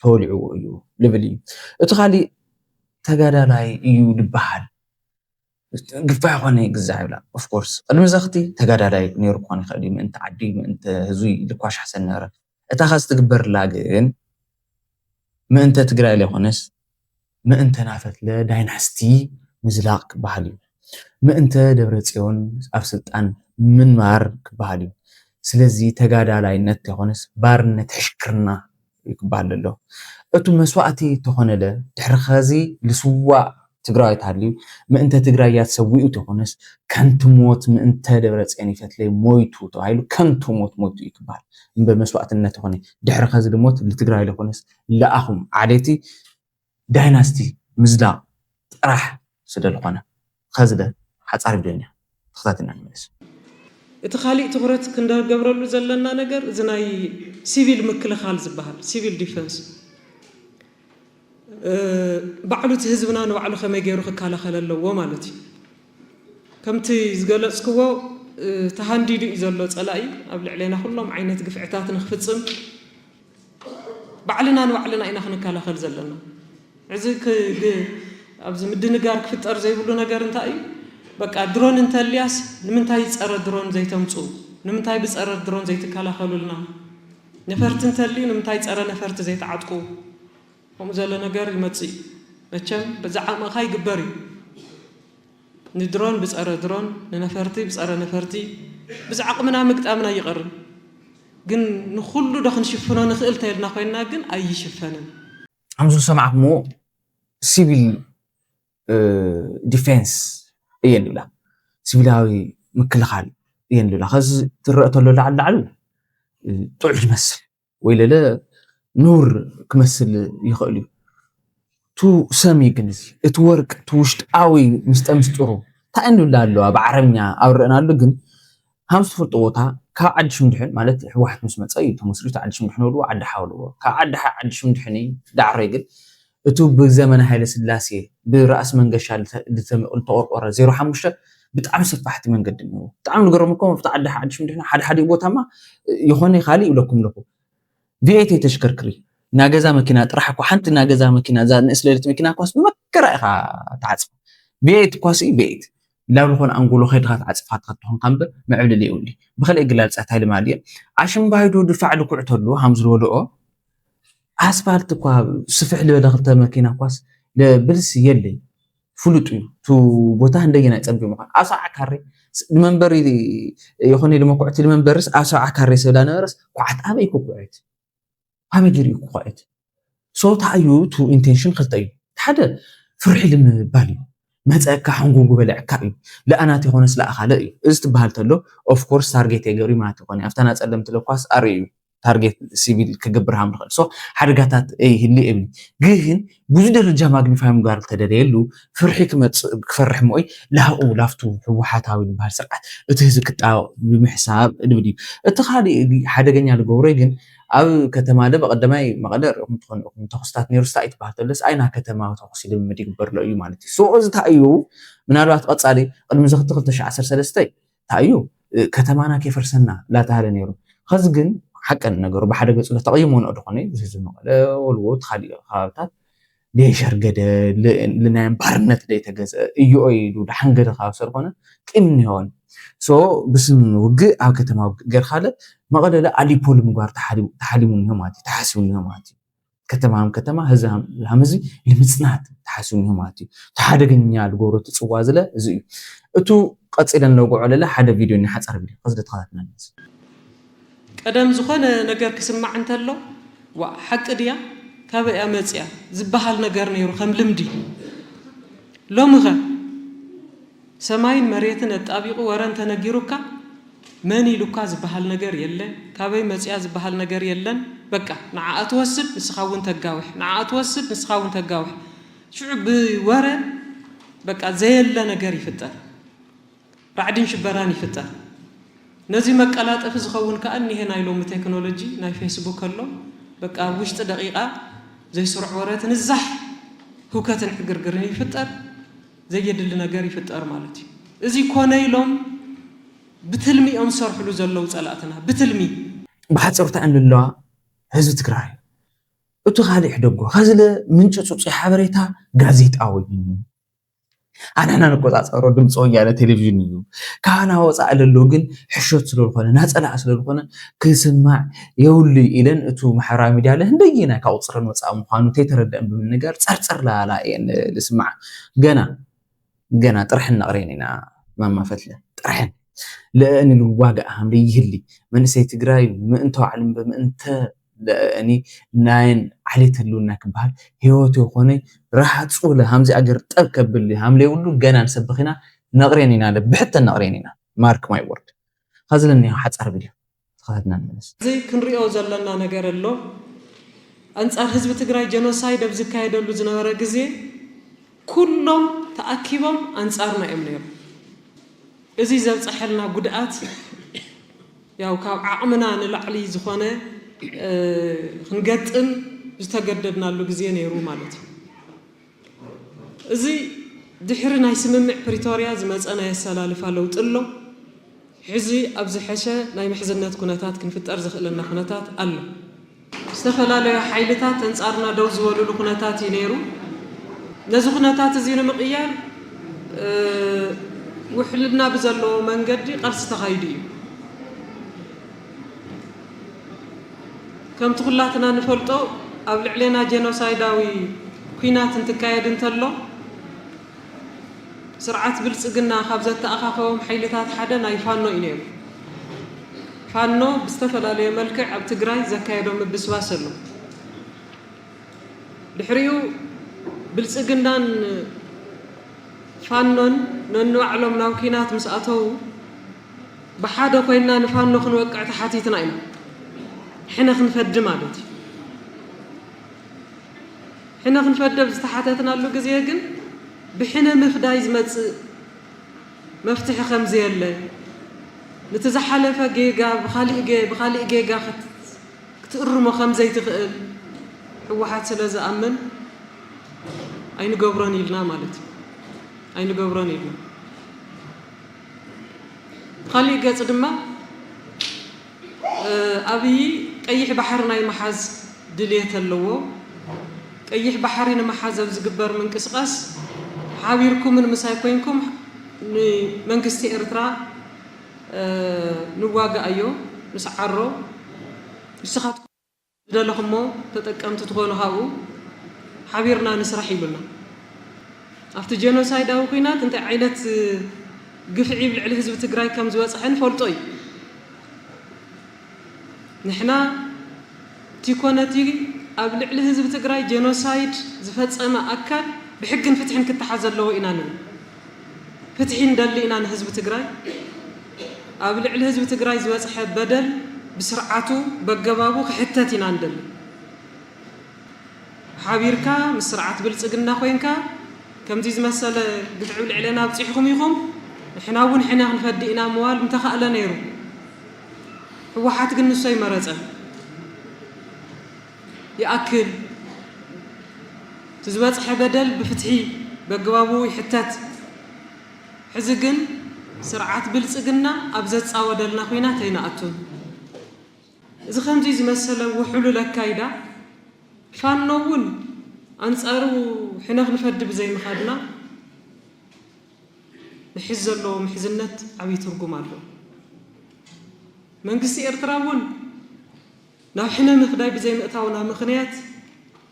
ተወሊዕዎ እዩ ልብል እዩ። እቲ ካሊእ ተጋዳላይ እዩ ዝበሃል ግፋ ይኮነ ግዛ ይብላ ኦፍኮርስ ቅድሚ ዘኽቲ ተጋዳላይ ነይሩ ክኾን ይኽእል እዩ ምእንቲ ዓዲ ምእንቲ ህዝቢ ልኳሻሕ ሰነበረ እታ ከዚ ትግበርላ ግን ምእንተ ትግራይ ለይኮነስ ምእንተ ናፈትለ ዳይናስቲ ምዝላቕ ክበሃል እዩ። ምእንተ ደብረፅዮን ኣብ ስልጣን ምንባር ክበሃል እዩ። ስለዚ ተጋዳላይነት ተይኮነስ ባርነት ሕሽክርና እዩ ክበሃል ዘሎ። እቱ መስዋእቲ ተኾነለ ድሕሪ ኸዚ ልስዋእ ትግራዋይ ተሃልዩ ምእንተ ትግራይ እያ ተሰዊኡ ተኾነስ ከንቱ ሞት ምእንተ ደብረፅዮን ይፈትለይ ሞይቱ ተባሂሉ ከንቱ ሞት ሞይቱ እዩ ክበሃል እምበር መስዋእትነት ተኾነ ድሕሪ ኸዚ ድሞት ልትግራይ ለኾነስ ለኣኹም ዓሌቲ ዳይናስቲ ምዝላቕ ጥራሕ ስለልኾነ ኸዚ ደ ሓፃር ቪድዮ እያ ተኸታተልና ንመለስ። እቲ ካሊእ ትኹረት ክንገብረሉ ዘለና ነገር እዚ ናይ ሲቪል ምክልኻል ዝበሃል ሲቪል ዲፈንስ ባዕሉ እቲ ህዝብና ንባዕሉ ከመይ ገይሩ ክከላኸል ኣለዎ ማለት እዩ። ከምቲ ዝገለፅክዎ ተሃንዲዱ እዩ ዘሎ ፀላኢ ኣብ ልዕሌና ኩሎም ዓይነት ግፍዕታት ንክፍፅም ባዕልና ንባዕልና ኢና ክንከላኸል ዘለና። እዚ ኣብዚ ምድንጋር ክፍጠር ዘይብሉ ነገር እንታይ እዩ? በቃ ድሮን እንተልያስ ንምንታይ ፀረ ድሮን ዘይተምፁ? ንምንታይ ብፀረ ድሮን ዘይትከላኸሉልና? ነፈርቲ እንተልዩ ንምንታይ ፀረ ነፈርቲ ዘይተዓጥቁ? ከምኡ ዘሎ ነገር ይመፅእ እዩ። መቸም በዚ ዓቕምኻ ይግበር እዩ። ንድሮን ብፀረ ድሮን፣ ንነፈርቲ ብፀረ ነፈርቲ፣ ብዚ ዓቕምና ምግጣምና ይቐርም። ግን ንኹሉ ዶ ክንሽፍኖ ንኽእል ተይልና ኮይንና ግን ኣይሽፈንን። ከምዚ ዝሰማዕኩምዎ ሲቪል ዲፌንስ እየን ይብላ፣ ሲቪላዊ ምክልኻል እየን ይብላ። ከዚ ትረአ ተሎ ላዕሊ ላዕሊ ጥዑይ ዝመስል ወይ ለለ ኑር ክመስል ይኽእል እዩ። ቱ ሰሚ ግን እዚ እቲ ወርቅ እቲ ውሽጣዊ ምስጠ ምስጢሩ እንታይ እንብላ ኣለዋ ብዓረብኛ ኣብ ርእና ኣሎ ግን ሃምስ ትፈልጥዎ እታ ካብ ዓዲ ሽምድሕን ማለት ህወሓት ምስ መፀ እዩ ተመስሪቱ ዓዲ ሽምድሕን ወልዎ ዓዲ ሓወልዎ ካብ ዓዲ ሓ ዓዲ ሽምድሕን እዩ ዳዕሮ ግን እቱ ብዘመነ ሃይለ ስላሴ ብራእሲ መንገሻ ዝተቆርቆረ ዜሮ ሓሙሽተ ብጣዕሚ ሰፋሕቲ መንገዲ እኒዎ ብጣዕሚ ንገሮም እኮ ኣብቲ ዓዲ ሓ ዓዲ ሽምድሕን ሓደ ሓደ ቦታማ ይኾነ ካሊእ ይብለኩም ኣለኩ ቪኤት ተሽከርክሪ ናገዛ መኪና ጥራሕ እኮ ሓንቲ ናገዛ መኪና እዛ ንእስ ለሊት መኪና እኳስ ብመከራ ኢኻ ትዓፅፋ ቪኤት እኳስ ቪኤት ላብ ዝኾነ ኣንጎሎ ከይድኻ ትዓፅፋ ትኸትኾንካ እምበር ምዕብልል የብሉ ብኸልእ ግላልፃት ሃይለ ማልየ ኣሽምባይዶ ድፋዕ ልኩዕ ተሉ ሃም ዝወደኦ ኣስፋልት እኳ ስፍሕ ልበለ ክልተ መኪና እኳስ ለብልስ የለይ ፍሉጥ እዩ እቲ ቦታ እንደየ ናይ ፀቢብ ምኳን ኣብ ሰብዓ ካሬ ንመንበሪ ይኹን ኢሉ መኩዕቲ ንመንበርስ ኣብ ሰብዓ ካሬ ስብላ ነበረስ ኳዓት ኣበይ ክኩዕት ኣበይ ገይሩ ክኩዕት ሶታ እዩ ቱ ኢንቴንሽን ክልተ እዩ ሓደ ፍርሒ ልምባል እዩ መፀካ ሕንጉጉ በልዕካ እዩ ለኣናት የኾነስ ለኣኻለ እዩ እዚ ትበሃል ተሎ ኦፍኮርስ ታርጌት የገብሪ ማለት ይኾነ ኣብታ ናፀለም ትለኳስ ኣር እዩ ታርጌት ሲቪል ክገብር ሃም ንኽእል ሶ ሓደጋታት ይህሉ እብኒ ግን ብዙ ደረጃ ማግኒፋይ ምግባር ተደለየሉ ፍርሒ ክመፅእ ክፈርሕ ሞይ ላብኡ ላፍቱ ህወሓታዊ ዝበሃል ስርዓት እቲ ህዝቢ ክጣወቅ ብምሕሳብ ልብል እዩ እቲ ካሊእ ሓደገኛ ዝገብሮ ግን ኣብ ከተማ ደ በቀደማይ መቐለ ርኢኹም ትኾኑ ኢኹም ተኹስታት ነይሩ ስታ ይትበሃል ተለስ ኣይና ከተማ ተኹሲ ልምምድ ይግበርሎ እዩ ማለት እዩ ሶ እዚ እንታይ እዩ ምናልባት ቀፃሊ ቅድሚ ዘኽቲ ክልተ ሽሕ ዓሰርተ ሰለስተ እንታይ እዩ ከተማና ከይፈርሰና ላተሃለ ነይሩ ኸዚ ግን ሓቀን ነገሩ ብሓደ ገፁ ተቐይሞ ንኦ ዝኾነ ዝህዝብ መቐለ ወልዎ እቲ ካሊእ ከባብታት ደየሸርገደ፣ ልናየን ባርነት ደይተገዘ እዮኦ ኢሉ ደሓን ገደ ካብ ሰልኮነ ቂም እኒሆን። ሶ ብስም ውግእ ኣብ ከተማ ውግእ ገርካለ መቐለለ ኣሊፖ ልምግባር ተሓሊሙ እኒሆ ማለት እዩ፣ ተሓሲቡ እኒሆ ማለት እዩ። ከተማ ሃም ከተማ፣ ህዝቢ ሃም ህዝቢ ልምጽናት ተሓሲቡ እኒሆ ማለት እዩ። ተሓደገኛ ልገብሮ ትጽዋ ዝለ እዚ እዩ። እቱ ቀጺለን ለውግዖ ለለ ሓደ ቪድዮ እኒ ሓጸር ቪድዮ ከዚ ተኸታትና ንመጽእ። ቀደም ዝኾነ ነገር ክስማዕ እንተሎ፣ ዋ ሓቂ ድያ ካበይ እያ መጽያ ዝበሃል ነገር ነይሩ ከም ልምዲ። ሎሚ ኸ ሰማይን መሬትን ኣጣቢቑ ወረ እንተነጊሩካ መን ኢሉካ ዝበሃል ነገር የለ፣ ካበይ መጽያ ዝበሃል ነገር የለን። በቃ ንዓኣ ትወስድ ንስኻ እውን ተጋውሕ፣ ንዓኣ ትወስድ ንስኻ እውን ተጋውሕ። ሽዑ ብወረ በቃ ዘየለ ነገር ይፍጠር። ራዕድን ሽበራን ይፍጠር። ነዚ መቀላጠፊ ዝኸውን ከኣ እኒሀ ናይ ሎሚ ቴክኖሎጂ ናይ ፌስቡክ ኣሎ። በቃ ኣብ ውሽጢ ደቂቓ ዘይስሩዕ ወረ ትንዛሕ፣ ህውከትን ዕግርግርን ይፍጠር፣ ዘየድሊ ነገር ይፍጠር ማለት እዩ። እዚ ኮነ ኢሎም ብትልሚ እዮም ዝሰርሕሉ ዘለዉ ጸላእትና፣ ብትልሚ። ብሓፂሩ እንታይ ኣለዋ ህዝቢ ትግራይ እቱ ካልእ ሕደጎ ከዝለ ምንጭ ፅፁይ ሓበሬታ ጋዜጣዊ እዩ። ኣንሕና ንቆፃፀሮ ድምፂ ወያነ ቴሌቪዥን እዩ። ካና ወፃእ ለሎ ግን ሕሾት ስለዝኾነ ናፀላእ ስለዝኾነ ክስማዕ የብሉ ኢለን እቱ ማሕበራዊ ሚድያ ለ ህንደይና ካብ ቁፅረን ወፃእ ምዃኑ ተይተረደአን ብምንጋር ፀርፀር ላላ እየን ልስማዕ። ገና ገና ጥርሕን ነቕሬን ኢና ማማ ፈትለ ጥርሕን ለእኒ ልዋጋእ ሃምለ ይህሊ መንእሰይ ትግራይ ምእንተ ዋዕልን ብምእንተ ለእኒ ናይን ዓሌት ህልውና ክበሃል ህይወት የኾነ ራሕፁ ለሃምዚ ኣገር ጠብ ከብል ሃምለ የብሉ ገና ንሰብኺና ነቕሬን ኢና ለብሕተን ነቕሬን ኢና ማርክ ማይ ወርድ ኸዝለኒ ሓፃር ቪድዮ ተኸታትና ንመለስ። እዚ ክንሪኦ ዘለና ነገር ኣሎ። ኣንጻር ህዝቢ ትግራይ ጀኖሳይድ ኣብ ዝካየደሉ ዝነበረ ግዜ ኩሎም ተኣኪቦም ኣንጻርና እዮም ነይሮም። እዚ ዘብፀሐልና ጉድኣት ያው ካብ ዓቕምና ንላዕሊ ዝኾነ ክንገጥም ዝተገደድናሉ ግዜ ነይሩ ማለት እዩ። እዚ ድሕሪ ናይ ስምምዕ ፕሪቶርያ ዝመፀ ናይ ኣሰላልፋ ለውጢ ኣሎ። ሕዚ ኣብ ዝሐሸ ናይ ምሕዝነት ኩነታት ክንፍጠር ዘኽእለና ኩነታት ኣሎ። ዝተፈላለዩ ሓይልታት ኣንፃርና ደው ዝበሉሉ ኩነታት እዩ ነይሩ። ነዚ ኩነታት እዚ ንምቕያር ውሕልና ብዘለዎ መንገዲ ቃልሲ ተኻይዱ እዩ። ከምቲ ኩላትና ንፈልጦ ኣብ ልዕሌና ጀኖሳይዳዊ ኲናት እንትካየድ እንተሎ ስርዓት ብልፅግና ካብ ዘተኣኻኸቦም ሓይልታት ሓደ ናይ ፋኖ እዩ ነይሩ። ፋኖ ብዝተፈላለየ መልክዕ ኣብ ትግራይ ዘካየዶ ምብስባስ ኣሎ። ድሕሪኡ ብልፅግናን ፋኖን ነንባዕሎም ናብ ኲናት ምስ ኣተዉ ብሓደ ኮይንና ንፋኖ ክንወቅዕ ተሓቲትና ኢና። ሕነ ክንፈዲ ማለት እዩ። ሕነ ክንፈዲ ኣብ ዝተሓተትናሉ ግዜ ግን ብሕነ ምፍዳይ ዝመፅእ መፍትሒ ከም ዘየለ፣ ነቲ ዝሓለፈ ጌጋ ብኻሊእ ጌ- ብኻሊእ ጌጋ ክት- ክትእርሞ ከም ዘይትኽእል ህወሓት ስለ ዝኣምን ኣይንገብሮን ኢልና ማለት እዩ። ኣይንገብሮን ኢልና። ብኻሊእ ገፅ ድማ ኣብይ ቀይሕ ባሕሪ ናይ ምሓዝ ድልየት ኣለዎ። ቀይሕ ባሕሪ ንምሓዝ ኣብ ዝግበር ምንቅስቓስ ሓቢርኩምን ምሳይ ኮይንኩም ንመንግስቲ ኤርትራ ንዋጋኣዮ፣ ንስዓሮ። ንስኻትኩም ዝደለኹሞ ተጠቀምቲ ትኾኑ ካብኡ ሓቢርና ንስራሕ ኢሉና። ኣብቲ ጀኖሳይዳዊ ኲናት እንታይ ዓይነት ግፍዒ ኣብ ልዕሊ ህዝቢ ትግራይ ከም ዝበፅሐ ንፈልጦ እዩ። ንሕና እቲ ኮነ እቲ ኣብ ልዕሊ ህዝቢ ትግራይ ጀኖሳይድ ዝፈፀመ ኣካል ብሕግን ፍትሕን ክተሓዝ ዘለዎ ኢና ንብል። ፍትሒ ንደሊ ኢና ንህዝቢ ትግራይ። ኣብ ልዕሊ ህዝቢ ትግራይ ዝበፅሐ በደል ብስርዓቱ በገባቡ ክሕተት ኢና ንደሊ። ሓቢርካ ምስ ስርዓት ብልፅግና ኮይንካ ከምዚ ዝመሰለ ግፍዒ ልዕሌና ኣብፂሕኹም ኢኹም ንሕና እውን ሕነ ክንፈዲ ኢና ምባል ምተኻእለ ነይሩ። ህወሓት ግን ንሱ ኣይመረፀን። ይኣክል እቲ ዝበፅሐ በደል ብፍትሒ በግባቡ ይሕተት። ሕዚ ግን ስርዓት ብልፅግና ኣብ ዘፃወደልና ኲናት ኣይንኣቱን። እዚ ከምዚ ዝመሰለ ውሕሉል ኣካይዳ ፋኖ እውን ኣንጻሩ ሕነ ክንፈዲ ብዘይምኻድና ንሕዝ ዘሎ ምሕዝነት ዓብዪ ትርጉም ኣለዎ። መንግስቲ ኤርትራ እውን ናብ ሕነ ምፍዳይ ብዘይምእታውና ምኽንያት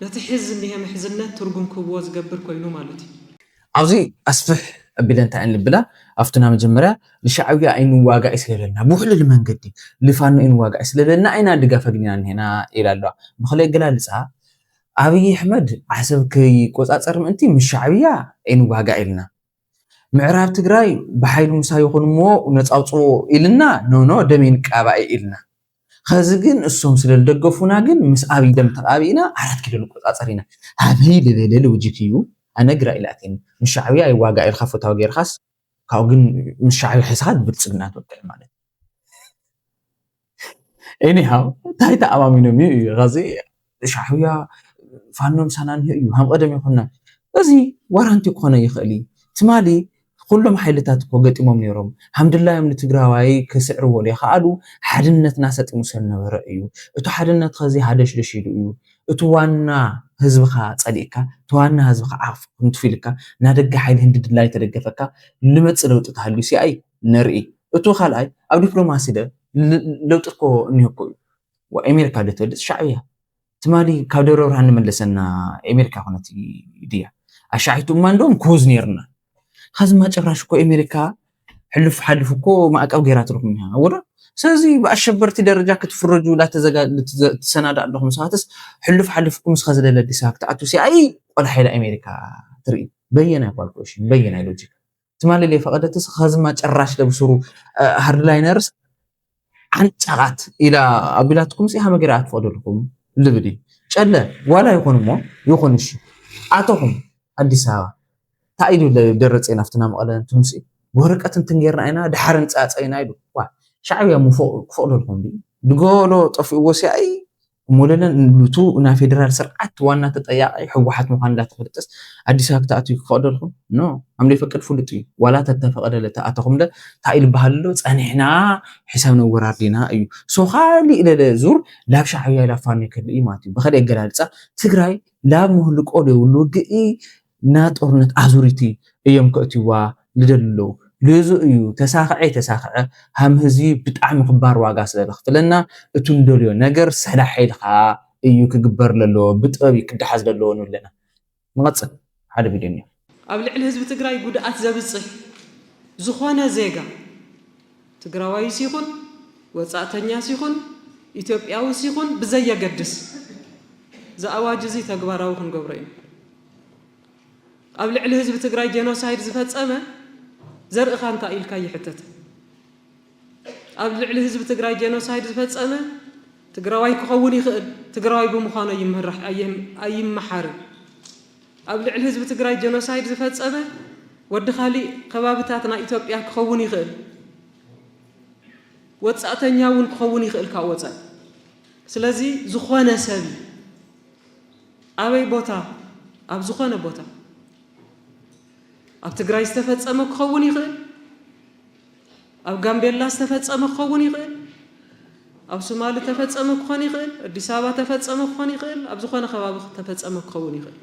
ነቲ ሕዝ ዝኒሀ ምሕዝነት ትርጉም ክህብዎ ዝገብር ኮይኑ ማለት እዩ። ኣብዚ ኣስፍሕ ኣቢለ እንታይ ንብላ ኣብቱና መጀመርያ ንሻዕብያ ኣይንዋጋእ ስለለና ብውሕልል መንገዲ ልፋኖ ኣይንዋጋእ ስለለና ኣይና ድጋፍ ኣግኒና ንሄና ኢላ ኣለዋ። ብክልእ ኣገላልፃ ኣብይ ኣሕመድ ዓሰብ ከይቆፃፀር ምእንቲ ምስ ሻዕብያ ኣይንዋጋእ ኢልና ምዕራብ ትግራይ ብሓይሉ ምሳይ ይኹን እሞ ነፃ ኣውፅዎ ኢልና ኖኖ ደም ይንቃባእ ኢልና ኸዚ ግን እሶም ስለ ዝደገፉና ግን ምስ ኣብይ ደም ተቓቢእና ኣራት ኪሎ ንቆፃፀር ኢና። ሃበይ ልበለ ሎጂክ እዩ። ኣነ ግራ ኢላትኒ። ምስ ሻዕብያ ይዋጋእ ኢልካ ፈታዊ ጌርካስ ካብኡ ግን ምስ ሻዕብያ ሒዝካ ብልፅግና ትወቅዕ ማለት እዩ። Anyhow እንታይ ተኣማሚኖም እዩ እዩ ኸዚ ሻዕብያ ፋኖ ምሳና እንሄ እዩ ሃም ቀደም ይኹንና እዚ ዋራንቲ ክኾነ ይኽእል እዩ ትማሊ ኩሎም ሓይልታት እኮ ገጢሞም ነይሮም ሃምድላዮም ንትግራዋይ ክስዕርዎ ዘይኸኣሉ ሓድነትና ሰጢሙ ስለዝነበረ እዩ እቲ ሓድነት ኸዚ ሃደሽደሽ ኢሉ እዩ እቲ ዋና ህዝብኻ ፀሊእካ እቲ ዋና ህዝብኻ ዓፍ ክንትፊልካ ናደገ ሓይሊ ህንዲ ድላይ ተደገፈካ ልመፅእ ለውጢ ተሃልዩ ሲኣይ ንርኢ እቱ ካልኣይ ኣብ ዲፕሎማሲ ደ ለውጢ እኮ እኒሆ እኮ እዩ ኣሜሪካ ዶ ትበልፅ ሻዕብያ ትማሊ ካብ ደብረ ብርሃን ንመለሰና ኣሜሪካ ኮነት ድያ ኣሻዒቱ እማ እንደም ኮዝ ነርና ኸዚ ማጨራሽ እኮ ኣሜሪካ ሕልፍ ሓልፍ እኮ ማዕቀብ ገይራትልኩም እያ ወረ ስለዚ ብኣሸበርቲ ደረጃ ክትፍረጁ ላተሰናዳ ኣለኹም ሰባትስ ሕልፍ ሓልፍኩም ስኸ ዝደለ ኣዲስ ኣበባ ክትኣቱ ሲ ኣይ ቆልሓ ኢላ ኣሜሪካ ትርኢ በየናይ ኳልኩሌሽን በየናይ ሎጂክ ትማሊ ለይፈቐደትስ ኸዚ ማጨራሽ ለብስሩ ሃርድላይነርስ ዓንጫቓት ኢላ ኣቢላትኩም ሲ ሃመ ገይራ ኣትፈቕደልኩም ልብል እዩ ጨለ ዋላ ይኹን እሞ ይኹን እሺ ኣተኹም ኣዲስ ኣበባ እንታይ ኢሉ ደረፀ ናፍትና መቐለ እንትምሲ ወረቀት እንትንጌርና ኢና ድሓር እንፃፀ ኢና ኢሉ ዋ ሻዕብያ ክፈቕደልኩም ድዩ ድጎሎ ጠፊእዎ ሲኣይ እሞ ለለን ንቱ ናይ ፌደራል ስርዓት ዋና ተጠያቂ ህወሓት ምኳን እንዳተፈለጠስ ኣዲስ ኣበባ ክትኣትዩ ክፈቕደልኩም ኖ ኣም ዘይፈቅድ ፍሉጥ እዩ ዋላ ተተፈቐደ ለተኣተኹም ለ እንታይ ኢሉ በሃል ኣሎ ፀኒሕና ሕሳብ ነወራርዲና እዩ ሶ ካሊእ ለለ ዙር ላብ ሻዕብያ ላብ ፋኖ ይከልእ እዩ ማለት እዩ ብኸሊእ ኣገላልፃ ትግራይ ላብ ምህልቆ ለይብሉ ውግእ እና ጦርነት ኣዙሪቲ እዮም ከእትዋ ልደልለው ልዙ እዩ ተሳኽዐ ተሳኽዐ ሃም ህዝቢ ብጣዕሚ ክባር ዋጋ ስለ ለኽፍለና እቱ ንደልዮ ነገር ሰላሕ ኢልካ እዩ ክግበር ለለዎ ብጥበብ እዩ ክደሓዝ ለለዎ ንብለና ንቐፅል ሓደ ቪድዮ እኒኦ ኣብ ልዕሊ ህዝቢ ትግራይ ጉድኣት ዘብፅሕ ዝኾነ ዜጋ ትግራዋይስ ይኹን ወፃእተኛስ ይኹን ኢትዮጵያውስ ይኹን ብዘየገድስ እዚ ኣዋጅ እዚ ተግባራዊ ክንገብሮ ኢና። ኣብ ልዕሊ ህዝቢ ትግራይ ጀኖሳይድ ዝፈፀመ ዘርእኻ እንታይ ኢልካ ይሕተት። ኣብ ልዕሊ ህዝቢ ትግራይ ጀኖሳይድ ዝፈፀመ ትግራዋይ ክኸውን ይኽእል፣ ትግራዋይ ብምዃኑ ኣይምሓርን። ኣብ ልዕሊ ህዝቢ ትግራይ ጀኖሳይድ ዝፈፀመ ወዲ ካሊእ ከባብታት ናይ ኢትዮጵያ ክኸውን ይኽእል። ወፃእተኛ እውን ክኸውን ይኽእል ካብ ወፃኢ ስለዚ ዝኾነ ሰብ ኣበይ ቦታ ኣብ ዝኾነ ቦታ ኣብ ትግራይ ዝተፈፀመ ክኸውን ይኽእል ኣብ ጋምቤላ ዝተፈፀመ ክኸውን ይኽእል ኣብ ሶማሊ ተፈፀመ ክኾን ይኽእል ኣዲስ ኣበባ ተፈፀመ ክኾን ይኽእል ኣብ ዝኾነ ከባቢ ተፈፀመ ክኸውን ይኽእል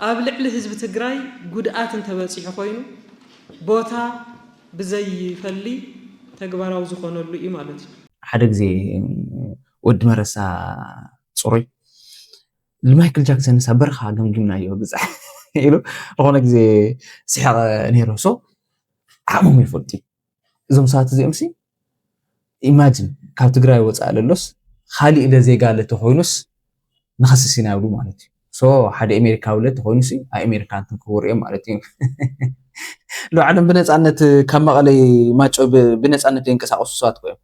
ኣብ ልዕሊ ህዝቢ ትግራይ ጉድኣት እንተበፂሑ ኮይኑ ቦታ ብዘይፈሊ ተግባራዊ ዝኾነሉ እዩ ማለት እዩ። ሓደ ግዜ ወዲ መረሳ ፅሩይ ንማይክል ጃክሰን ሳ በረኻ ገምጊምናዮ ብፃሕ ኢሉ ዝኾነ ግዜ ስሕቐ ነይሩ ሶ ዓቕሞም ይፈልጡ እዞም ሰባት እዚኦም ሲ ኢማጅን ካብ ትግራይ ወፃእ ለሎስ ካሊእ ለ ዜጋ ለ ተኮይኑስ ንኸስስ ኢና ይብሉ ማለት እዩ ሶ ሓደ ኤሜሪካዊ ለ ተኮይኑ ሲ ኣኤሜሪካ እንትን ክወር እዮም ማለት እዩ ሎ ዓለም ብነፃነት ካብ መቐለይ ማጮ ብነፃነት ዘንቀሳቀሱ ሰባት ኮይም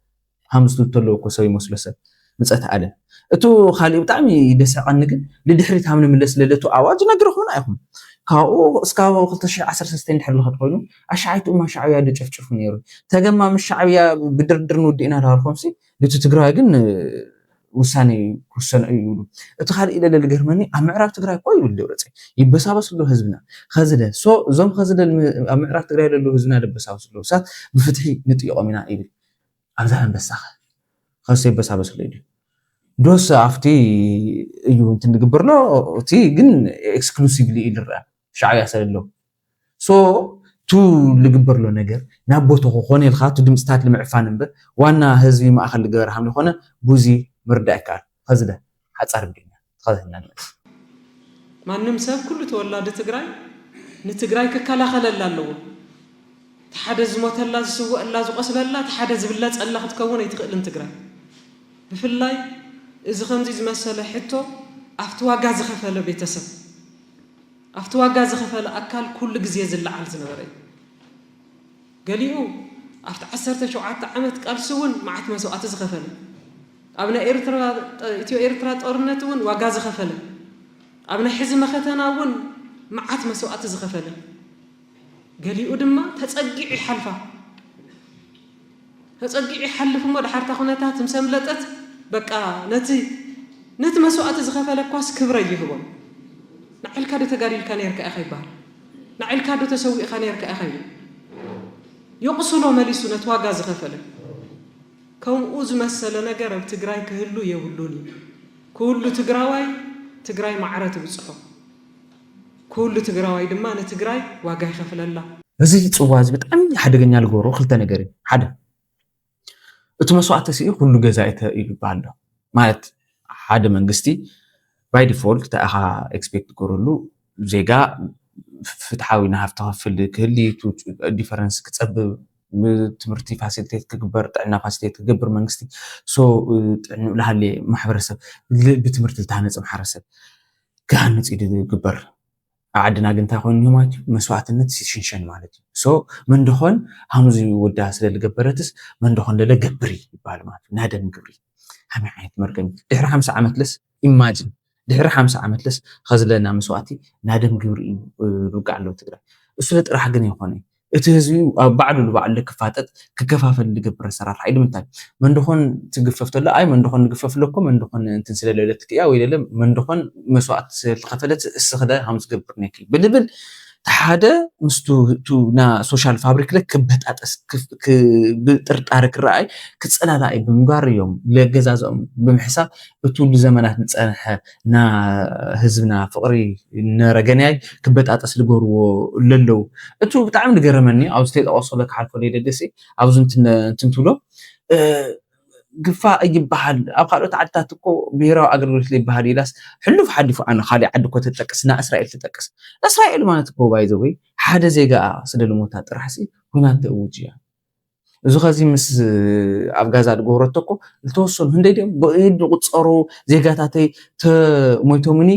ሃምስ ተለዎ እኮ ሰብ ይመስሎ ሰብ ምፀት ኣለ እቱ ካሊእ ብጣዕሚ ደሰቀኒ ግን ንድሕሪት ሃም ንምለስ ለለቱ ኣዋጅ ነግረኹምና ኢኹም ካብኡ እስካብ ክልተ ሽሕ ዓሰርተ ሰለስተ እንድሕር ዝኸድ ኮይኑ ኣሻዓይቱ እማ ሻዕብያ ደጨፍጭፉ ነይሩ ተገማ ምስ ሻዕብያ ብድርድር ንውድእ ኢና ዳበልኩም ሲ ልቱ ትግራዋይ ግን ውሳኔ ክውሰን እዩ ይብሉ እቲ ካልእ ኢለ ለልገርመኒ ኣብ ምዕራብ ትግራይ እኮ ይብል ደብረፅዮን ይበሳበስ ኣሎ ህዝብና ከዝለ ሶ እዞም ከዝለ ኣብ ምዕራብ ትግራይ ለለዉ ህዝብና ደበሳበስ ኣለዉ ሳት ብፍትሒ ንጥይቆም ኢና ይብል ኣብዛ ኣንበሳኸ ከሱ ይበሳበስ ኣሎ ይብል ዶስ ኣብቲ እዩ እንትን ዝግበር ኣሎ፣ እቲ ግን ኤክስክሉሲቭሊ እዩ ዝረኣ ሻዕብያ ስለሎ። ሶ ቱ ዝግበር ኣሎ ነገር ናብ ቦታኹ ኮነ ኢልካ እቲ ድምፅታት ንምዕፋን እምበር ዋና ህዝቢ ማእኸል ዝገበር ሃም ዝኾነ ቡዚ ምርዳእ ይከኣል። ኸዚ ደ ሓፃር ብድኛ ትኸዘና ንመልስ። ማንም ሰብ ኩሉ ተወላዲ ትግራይ ንትግራይ ክከላኸለላ ኣለዎ። እቲ ሓደ ዝሞተላ ዝስወእላ ዝቆስለላ እቲ ሓደ ዝብለፀላ ክትከውን ኣይትኽእልን ትግራይ። ብፍላይ እዚ ከምዚ ዝመሰለ ሕቶ ኣብቲ ዋጋ ዝኸፈለ ቤተሰብ ኣብቲ ዋጋ ዝኸፈለ ኣካል ኩሉ ግዜ ዝለዓል ዝነበረ እዩ። ገሊኡ ኣብቲ ዓሰርተ ሸውዓተ ዓመት ቃልሲ እውን መዓት መስዋእቲ ዝኸፈለ ኣብ ናይ ኤርትራ ኢትዮ ኤርትራ ጦርነት እውን ዋጋ ዝኸፈለ ኣብ ናይ ሕዚ መኸተና እውን መዓት መስዋእቲ ዝኸፈለ ገሊኡ ድማ ተጸጊዑ ይሓልፋ ተጸጊዑ ይሓልፍ እሞ ድሓርታ ኩነታት ምስ ኣምለጠት በቃ ነቲ ነቲ መስዋእቲ ዝኸፈለ እኳስ ክብረ ይህቦ ንዓልካ ዶ ተጋዲልካ ነርካ ኢኻ ይበሃል ንዓልካ ዶ ተሰዊእካ ነርካ ኢኻ ይብል የቕስሎ መሊሱ ነቲ ዋጋ ዝኸፈለ ከምኡ ዝመሰለ ነገር ኣብ ትግራይ ክህሉ የብሉን እዩ ኩሉ ትግራዋይ ትግራይ ማዕረ ትብፅሖ ኩሉ ትግራዋይ ድማ ንትግራይ ዋጋ ይኸፍለላ እዚ ፅዋ እዚ ብጣዕሚ ሓደገኛ ዝገብሮ ክልተ ነገር እዩ ሓደ እቲ መስዋእቲ ስኢ ኩሉ ገዛ ኢሉ ይበሃል ኣሎ ማለት ሓደ መንግስቲ ባይ ዲፎልት ተኣኻ ኤክስፔክት ትገብረሉ ዜጋ ፍትሓዊ ናሃፍቲ ከፍል ክህሊ ዲፈረንስ ክፀብብ ትምህርቲ ፋሲሊቴት ክግበር ጥዕና ፋሲሊቴት ክገብር መንግስቲ ሶ ጥዕንኡ ልሃለ ማሕበረሰብ ብትምህርቲ ዝተሃነፀ ማሕበረሰብ ክሃንፅ እዩ ዝግበር ኣብ ዓድና ግን እንታይ ኮይኑ ማለት እዩ መስዋእትነት ሽንሸን ማለት እዩ ሶ መንደኾን ሃምዚ ወዳ ስለ ዝገበረትስ መንደኾን ለለ ገብሪ ይበሃል ማለት እዩ ናደም ግብሪ ከመይ ዓይነት መርገም ድሕሪ ሓምሳ ዓመት ለስ ኢማጂን ድሕሪ ሓምሳ ዓመት ለስ ኸዝለና መስዋእቲ ናደም ግብሪ እዩ ዝውጋዕ ኣለዉ ትግራይ እሱ ጥራሕ ግን ይኾነ እቲ ህዝቢ ኣብ ባዕሉ ንባዕሉ ክፋጠጥ ክከፋፈል ዝገብር ኣሰራርሓ እዩ ንምንታይ መንድኾን ትግፈፍ ተሎ ኣይ መንድኾን ንግፈፍ ለኮ መንድኾን እንትን ስለለለት ክያ ወይ ደለ መንድኾን መስዋዕት ስለዝኸፈለት እስኽለ ሃም ዝገብር ነኪ ብልብል ሓደ ምስቱ ና ሶሻል ፋብሪክ ለ ክበጣጠስ ብጥርጣሪ ክረኣይ ክፀላላኣይ ብምጋር እዮም ለገዛዝኦም ብምሕሳብ እቲ ሁሉ ዘመናት ዝፀንሐ ና ህዝብና ፍቕሪ ነረገንያይ ክበጣጠስ ዝገብርዎ ለለው እቱ ብጣዕሚ ዝገረመኒ ኣብዚ ተጠቀሶ ክሓልፎ ደደሲ ኣብዚ እንትንትብሎ ግፋ ይበሃል ኣብ ካልኦት ዓድታት እኮ ብሄራዊ ኣገልግሎት ይበሃል ኢላስ ሕሉፍ ሓሊፉ ኣነ ካሊእ ዓዲ እኮ ተጠቅስ ና እስራኤል ተጠቅስ እስራኤል ማለት እኮ ባይዘወይ ሓደ ዜጋ ስለ ልሞታ ጥራሕ ሲ ኩናት ተእውጅ እያ እዚ ኸዚ ምስ ኣብ ጋዛ ዝገብረቶ እኮ ዝተወሰኑ ህንደይ ድዮም ብኢድ ዝቁፀሩ ዜጋታተይ ሞይቶምኒ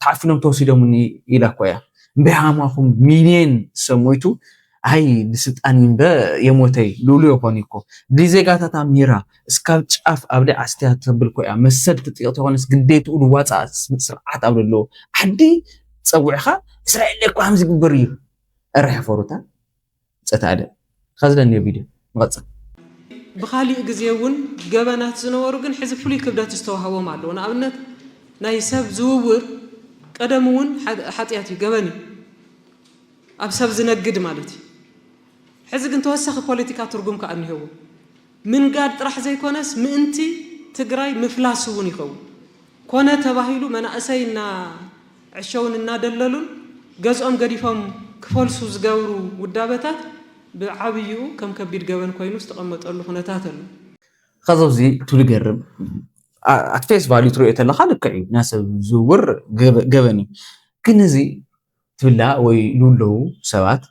ተዓፊኖም ተወሲዶምኒ ኢላ እኮ እያ እምበይ ሃማኹም ሚልየን ሰብ ሞይቱ ኣይ ንስልጣን ይንበ የሞተይ ልብሉ ይኾን እኮ ዜጋታት ኣምሂራ እስካብ ጫፍ ኣብ ላይ ዓስትያ ተብል እኮ እያ መሰል ትጥይቕ ተኾነስ ግዴትኡ ንዋፃእ ስርዓት ኣብ ዘለዎ ዓዲ ፀዊዕኻ እስራኤል እኮ ሃምዚ ግበር እዩ እረ ሕፈሩታ ፀታለ ኸዝለኒ ቪድዮ ንቐፅል ብኻሊእ ግዜ እውን ገበናት ዝነበሩ ግን ሕዚ ፍሉይ ክብደት ዝተዋህቦም ኣለዉ ንኣብነት ናይ ሰብ ዝውውር ቀደም እውን ሓጢኣት እዩ ገበን እዩ ኣብ ሰብ ዝነግድ ማለት እዩ ሕዚ ግን ተወሳኺ ፖለቲካ ትርጉም ከዓ እኒሄዎ ምንጋድ ጥራሕ ዘይኮነስ ምእንቲ ትግራይ ምፍላስ እውን ይኸውን ኮነ ተባሂሉ መናእሰይ እና ዕሸውን እናደለሉን ገዝኦም ገዲፎም ክፈልሱ ዝገብሩ ውዳበታት ብዓብይኡ ከም ከቢድ ገበን ኮይኑ ዝተቐመጠሉ ኩነታት ኣሎ። ኸዚ ኣብዚ ቱ ዝገርም ኣት ፌስ ቫልዩ ትሪኦ ተለኻ ልክዕ እዩ ናይ ሰብ ዝውውር ገበን እዩ ግን እዚ ትብላ ወይ ዝብለዉ ሰባት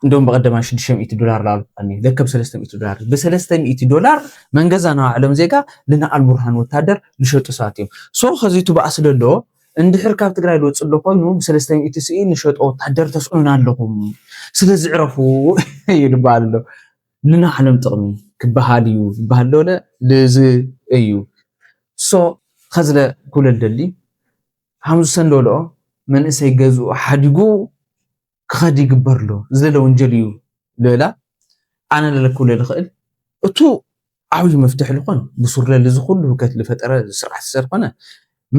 እንደውም ብቐደማ ሽዱሽተ ሚእቲ ዶላር ላሉ ቀኒ ለከብ ሰለስተ ሚእቲ ዶላር ብሰለስተ ሚእቲ ዶላር መንገዛ ናባዕሎም ዜጋ ልናኣል ቡርሃን ወታደር ዝሸጡ ሰባት እዮም ሶ ኸዚ ቱ በኣስ ለሎ እንድሕር ካብ ትግራይ ዝወፅእ ኣሎ ኮይኑ ብሰለስተ ሚእቲ ስኢ ንሸጦ ወታደር ተስዑን ኣለኹም ስለዚ ዕረፉ እዩ ዝበሃል ኣሎ ንናዕሎም ጥቕሚ ክበሃል እዩ ዝበሃል ዶለ ልዚ እዩ ሶ ኸዝለ ኩለል ደሊ ሃምዙ ሰንዶልኦ መንእሰይ ገዝኡ ሓዲጉ ክኸድ ይግበር ኣሎ ዝለለ ወንጀል እዩ ልበላ ኣነ ለለኩ ለልኽእል እቱ ዓብዩ መፍትሒ ልኾን ብሱር ለሊ ዝኩሉ ህውከት ልፈጠረ ስርዓት ስለዝኾነ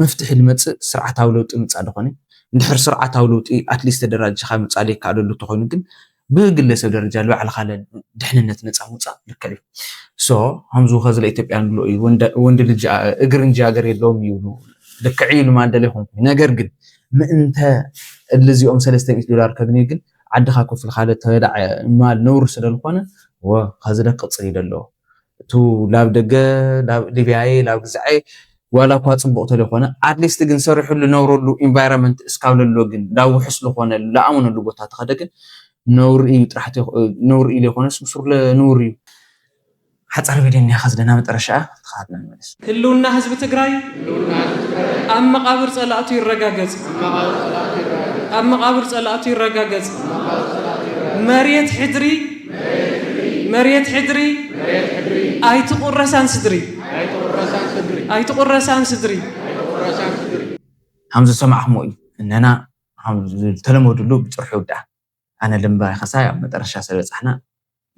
መፍትሒ ልመፅእ ስርዓታዊ ለውጢ ምፃእ ልኾነ እንድሕር ስርዓታዊ ለውጢ ኣትሊስት ተደራጅኻ ምፃእ ለይከኣለሉ ተኾይኑ ግን ብግለሰብ ደረጃ ልባዕልካ ድሕንነት ነፃ ምውፃእ ልክዕ እዩ። ሶ ከምዚ ከዚ ለኢትዮጵያ ንብሎ እዩ ወንድ ልጅ እግር እንጂ ሀገር የለውም ይብሉ። ልክዕ እዩ ልማል ደለ ይኹን፣ ነገር ግን ምእንተ እልዚኦም ሰለስተ ሚእቲ ዶላር ከግኒ ግን ዓድኻ ኮፍ ኢልካ ለተበላዕ ማል ነውር ስለልኾነ ወ ከዚ ደ ቅፅል እዩ ደለዎ። እቱ ላብ ደገ ላብ ሊብያየ ላብ ግዛዐ ዋላ እኳ ፅቡቅ ተለይኮነ ኣትሊስት ግን ሰሪሑ ልነብረሉ ኢንቫይሮንመንት እስካብ ለሎ ግን ላብ ውሑስ ልኾነ ለኣምነሉ ቦታ ተኸደ ግን ነውር እዩ ጥራሕ ነውር እዩ ለይኮነስ ምስሩ ለንውር እዩ። ሓፃር ቪድዮ እኒያ ከዚ ደና መጠረሻ ተኸታትና ንመለስ። ህልውና ህዝቢ ትግራይ ኣብ መቓብር ጸላእቱ ይረጋገጽ። ኣብ መቓብር ጸላእቱ ይረጋገጽ። መሬት ሕድሪ መሬት ሕድሪ ኣይትቑረሳን ስድሪ ኣይትቑረሳን ስድሪ ከም ዝሰማዕኹሞ እዩ እነና ዝተለመዱሉ ብጭርሑ ይውዳእ። ኣነ ልምባ ይኸሳይ ኣብ መጠረሻ ስለበፃሕና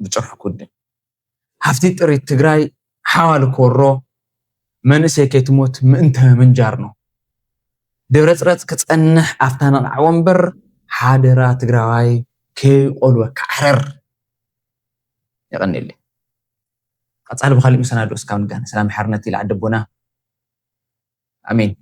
ብጭርሑ ክውድእ። ሃፍቲ ጥሪት ትግራይ ሓዋል ክወሮ መንእሰይ ከይትሞት ምእንተ ምንጃር ነው። ድረፅረፅ ክፀንሕ ኣብታ ነቓዕ ወንበር ሓደራ ትግራዋይ ከይቆልወካ ዓረር። የቐኒየለይ። ቀፃሊ ብካሊእ መሰናዶ እስካብ ንጋነ ሰላም ሓርነት ኢላ ዓደቦና። ኣሜን።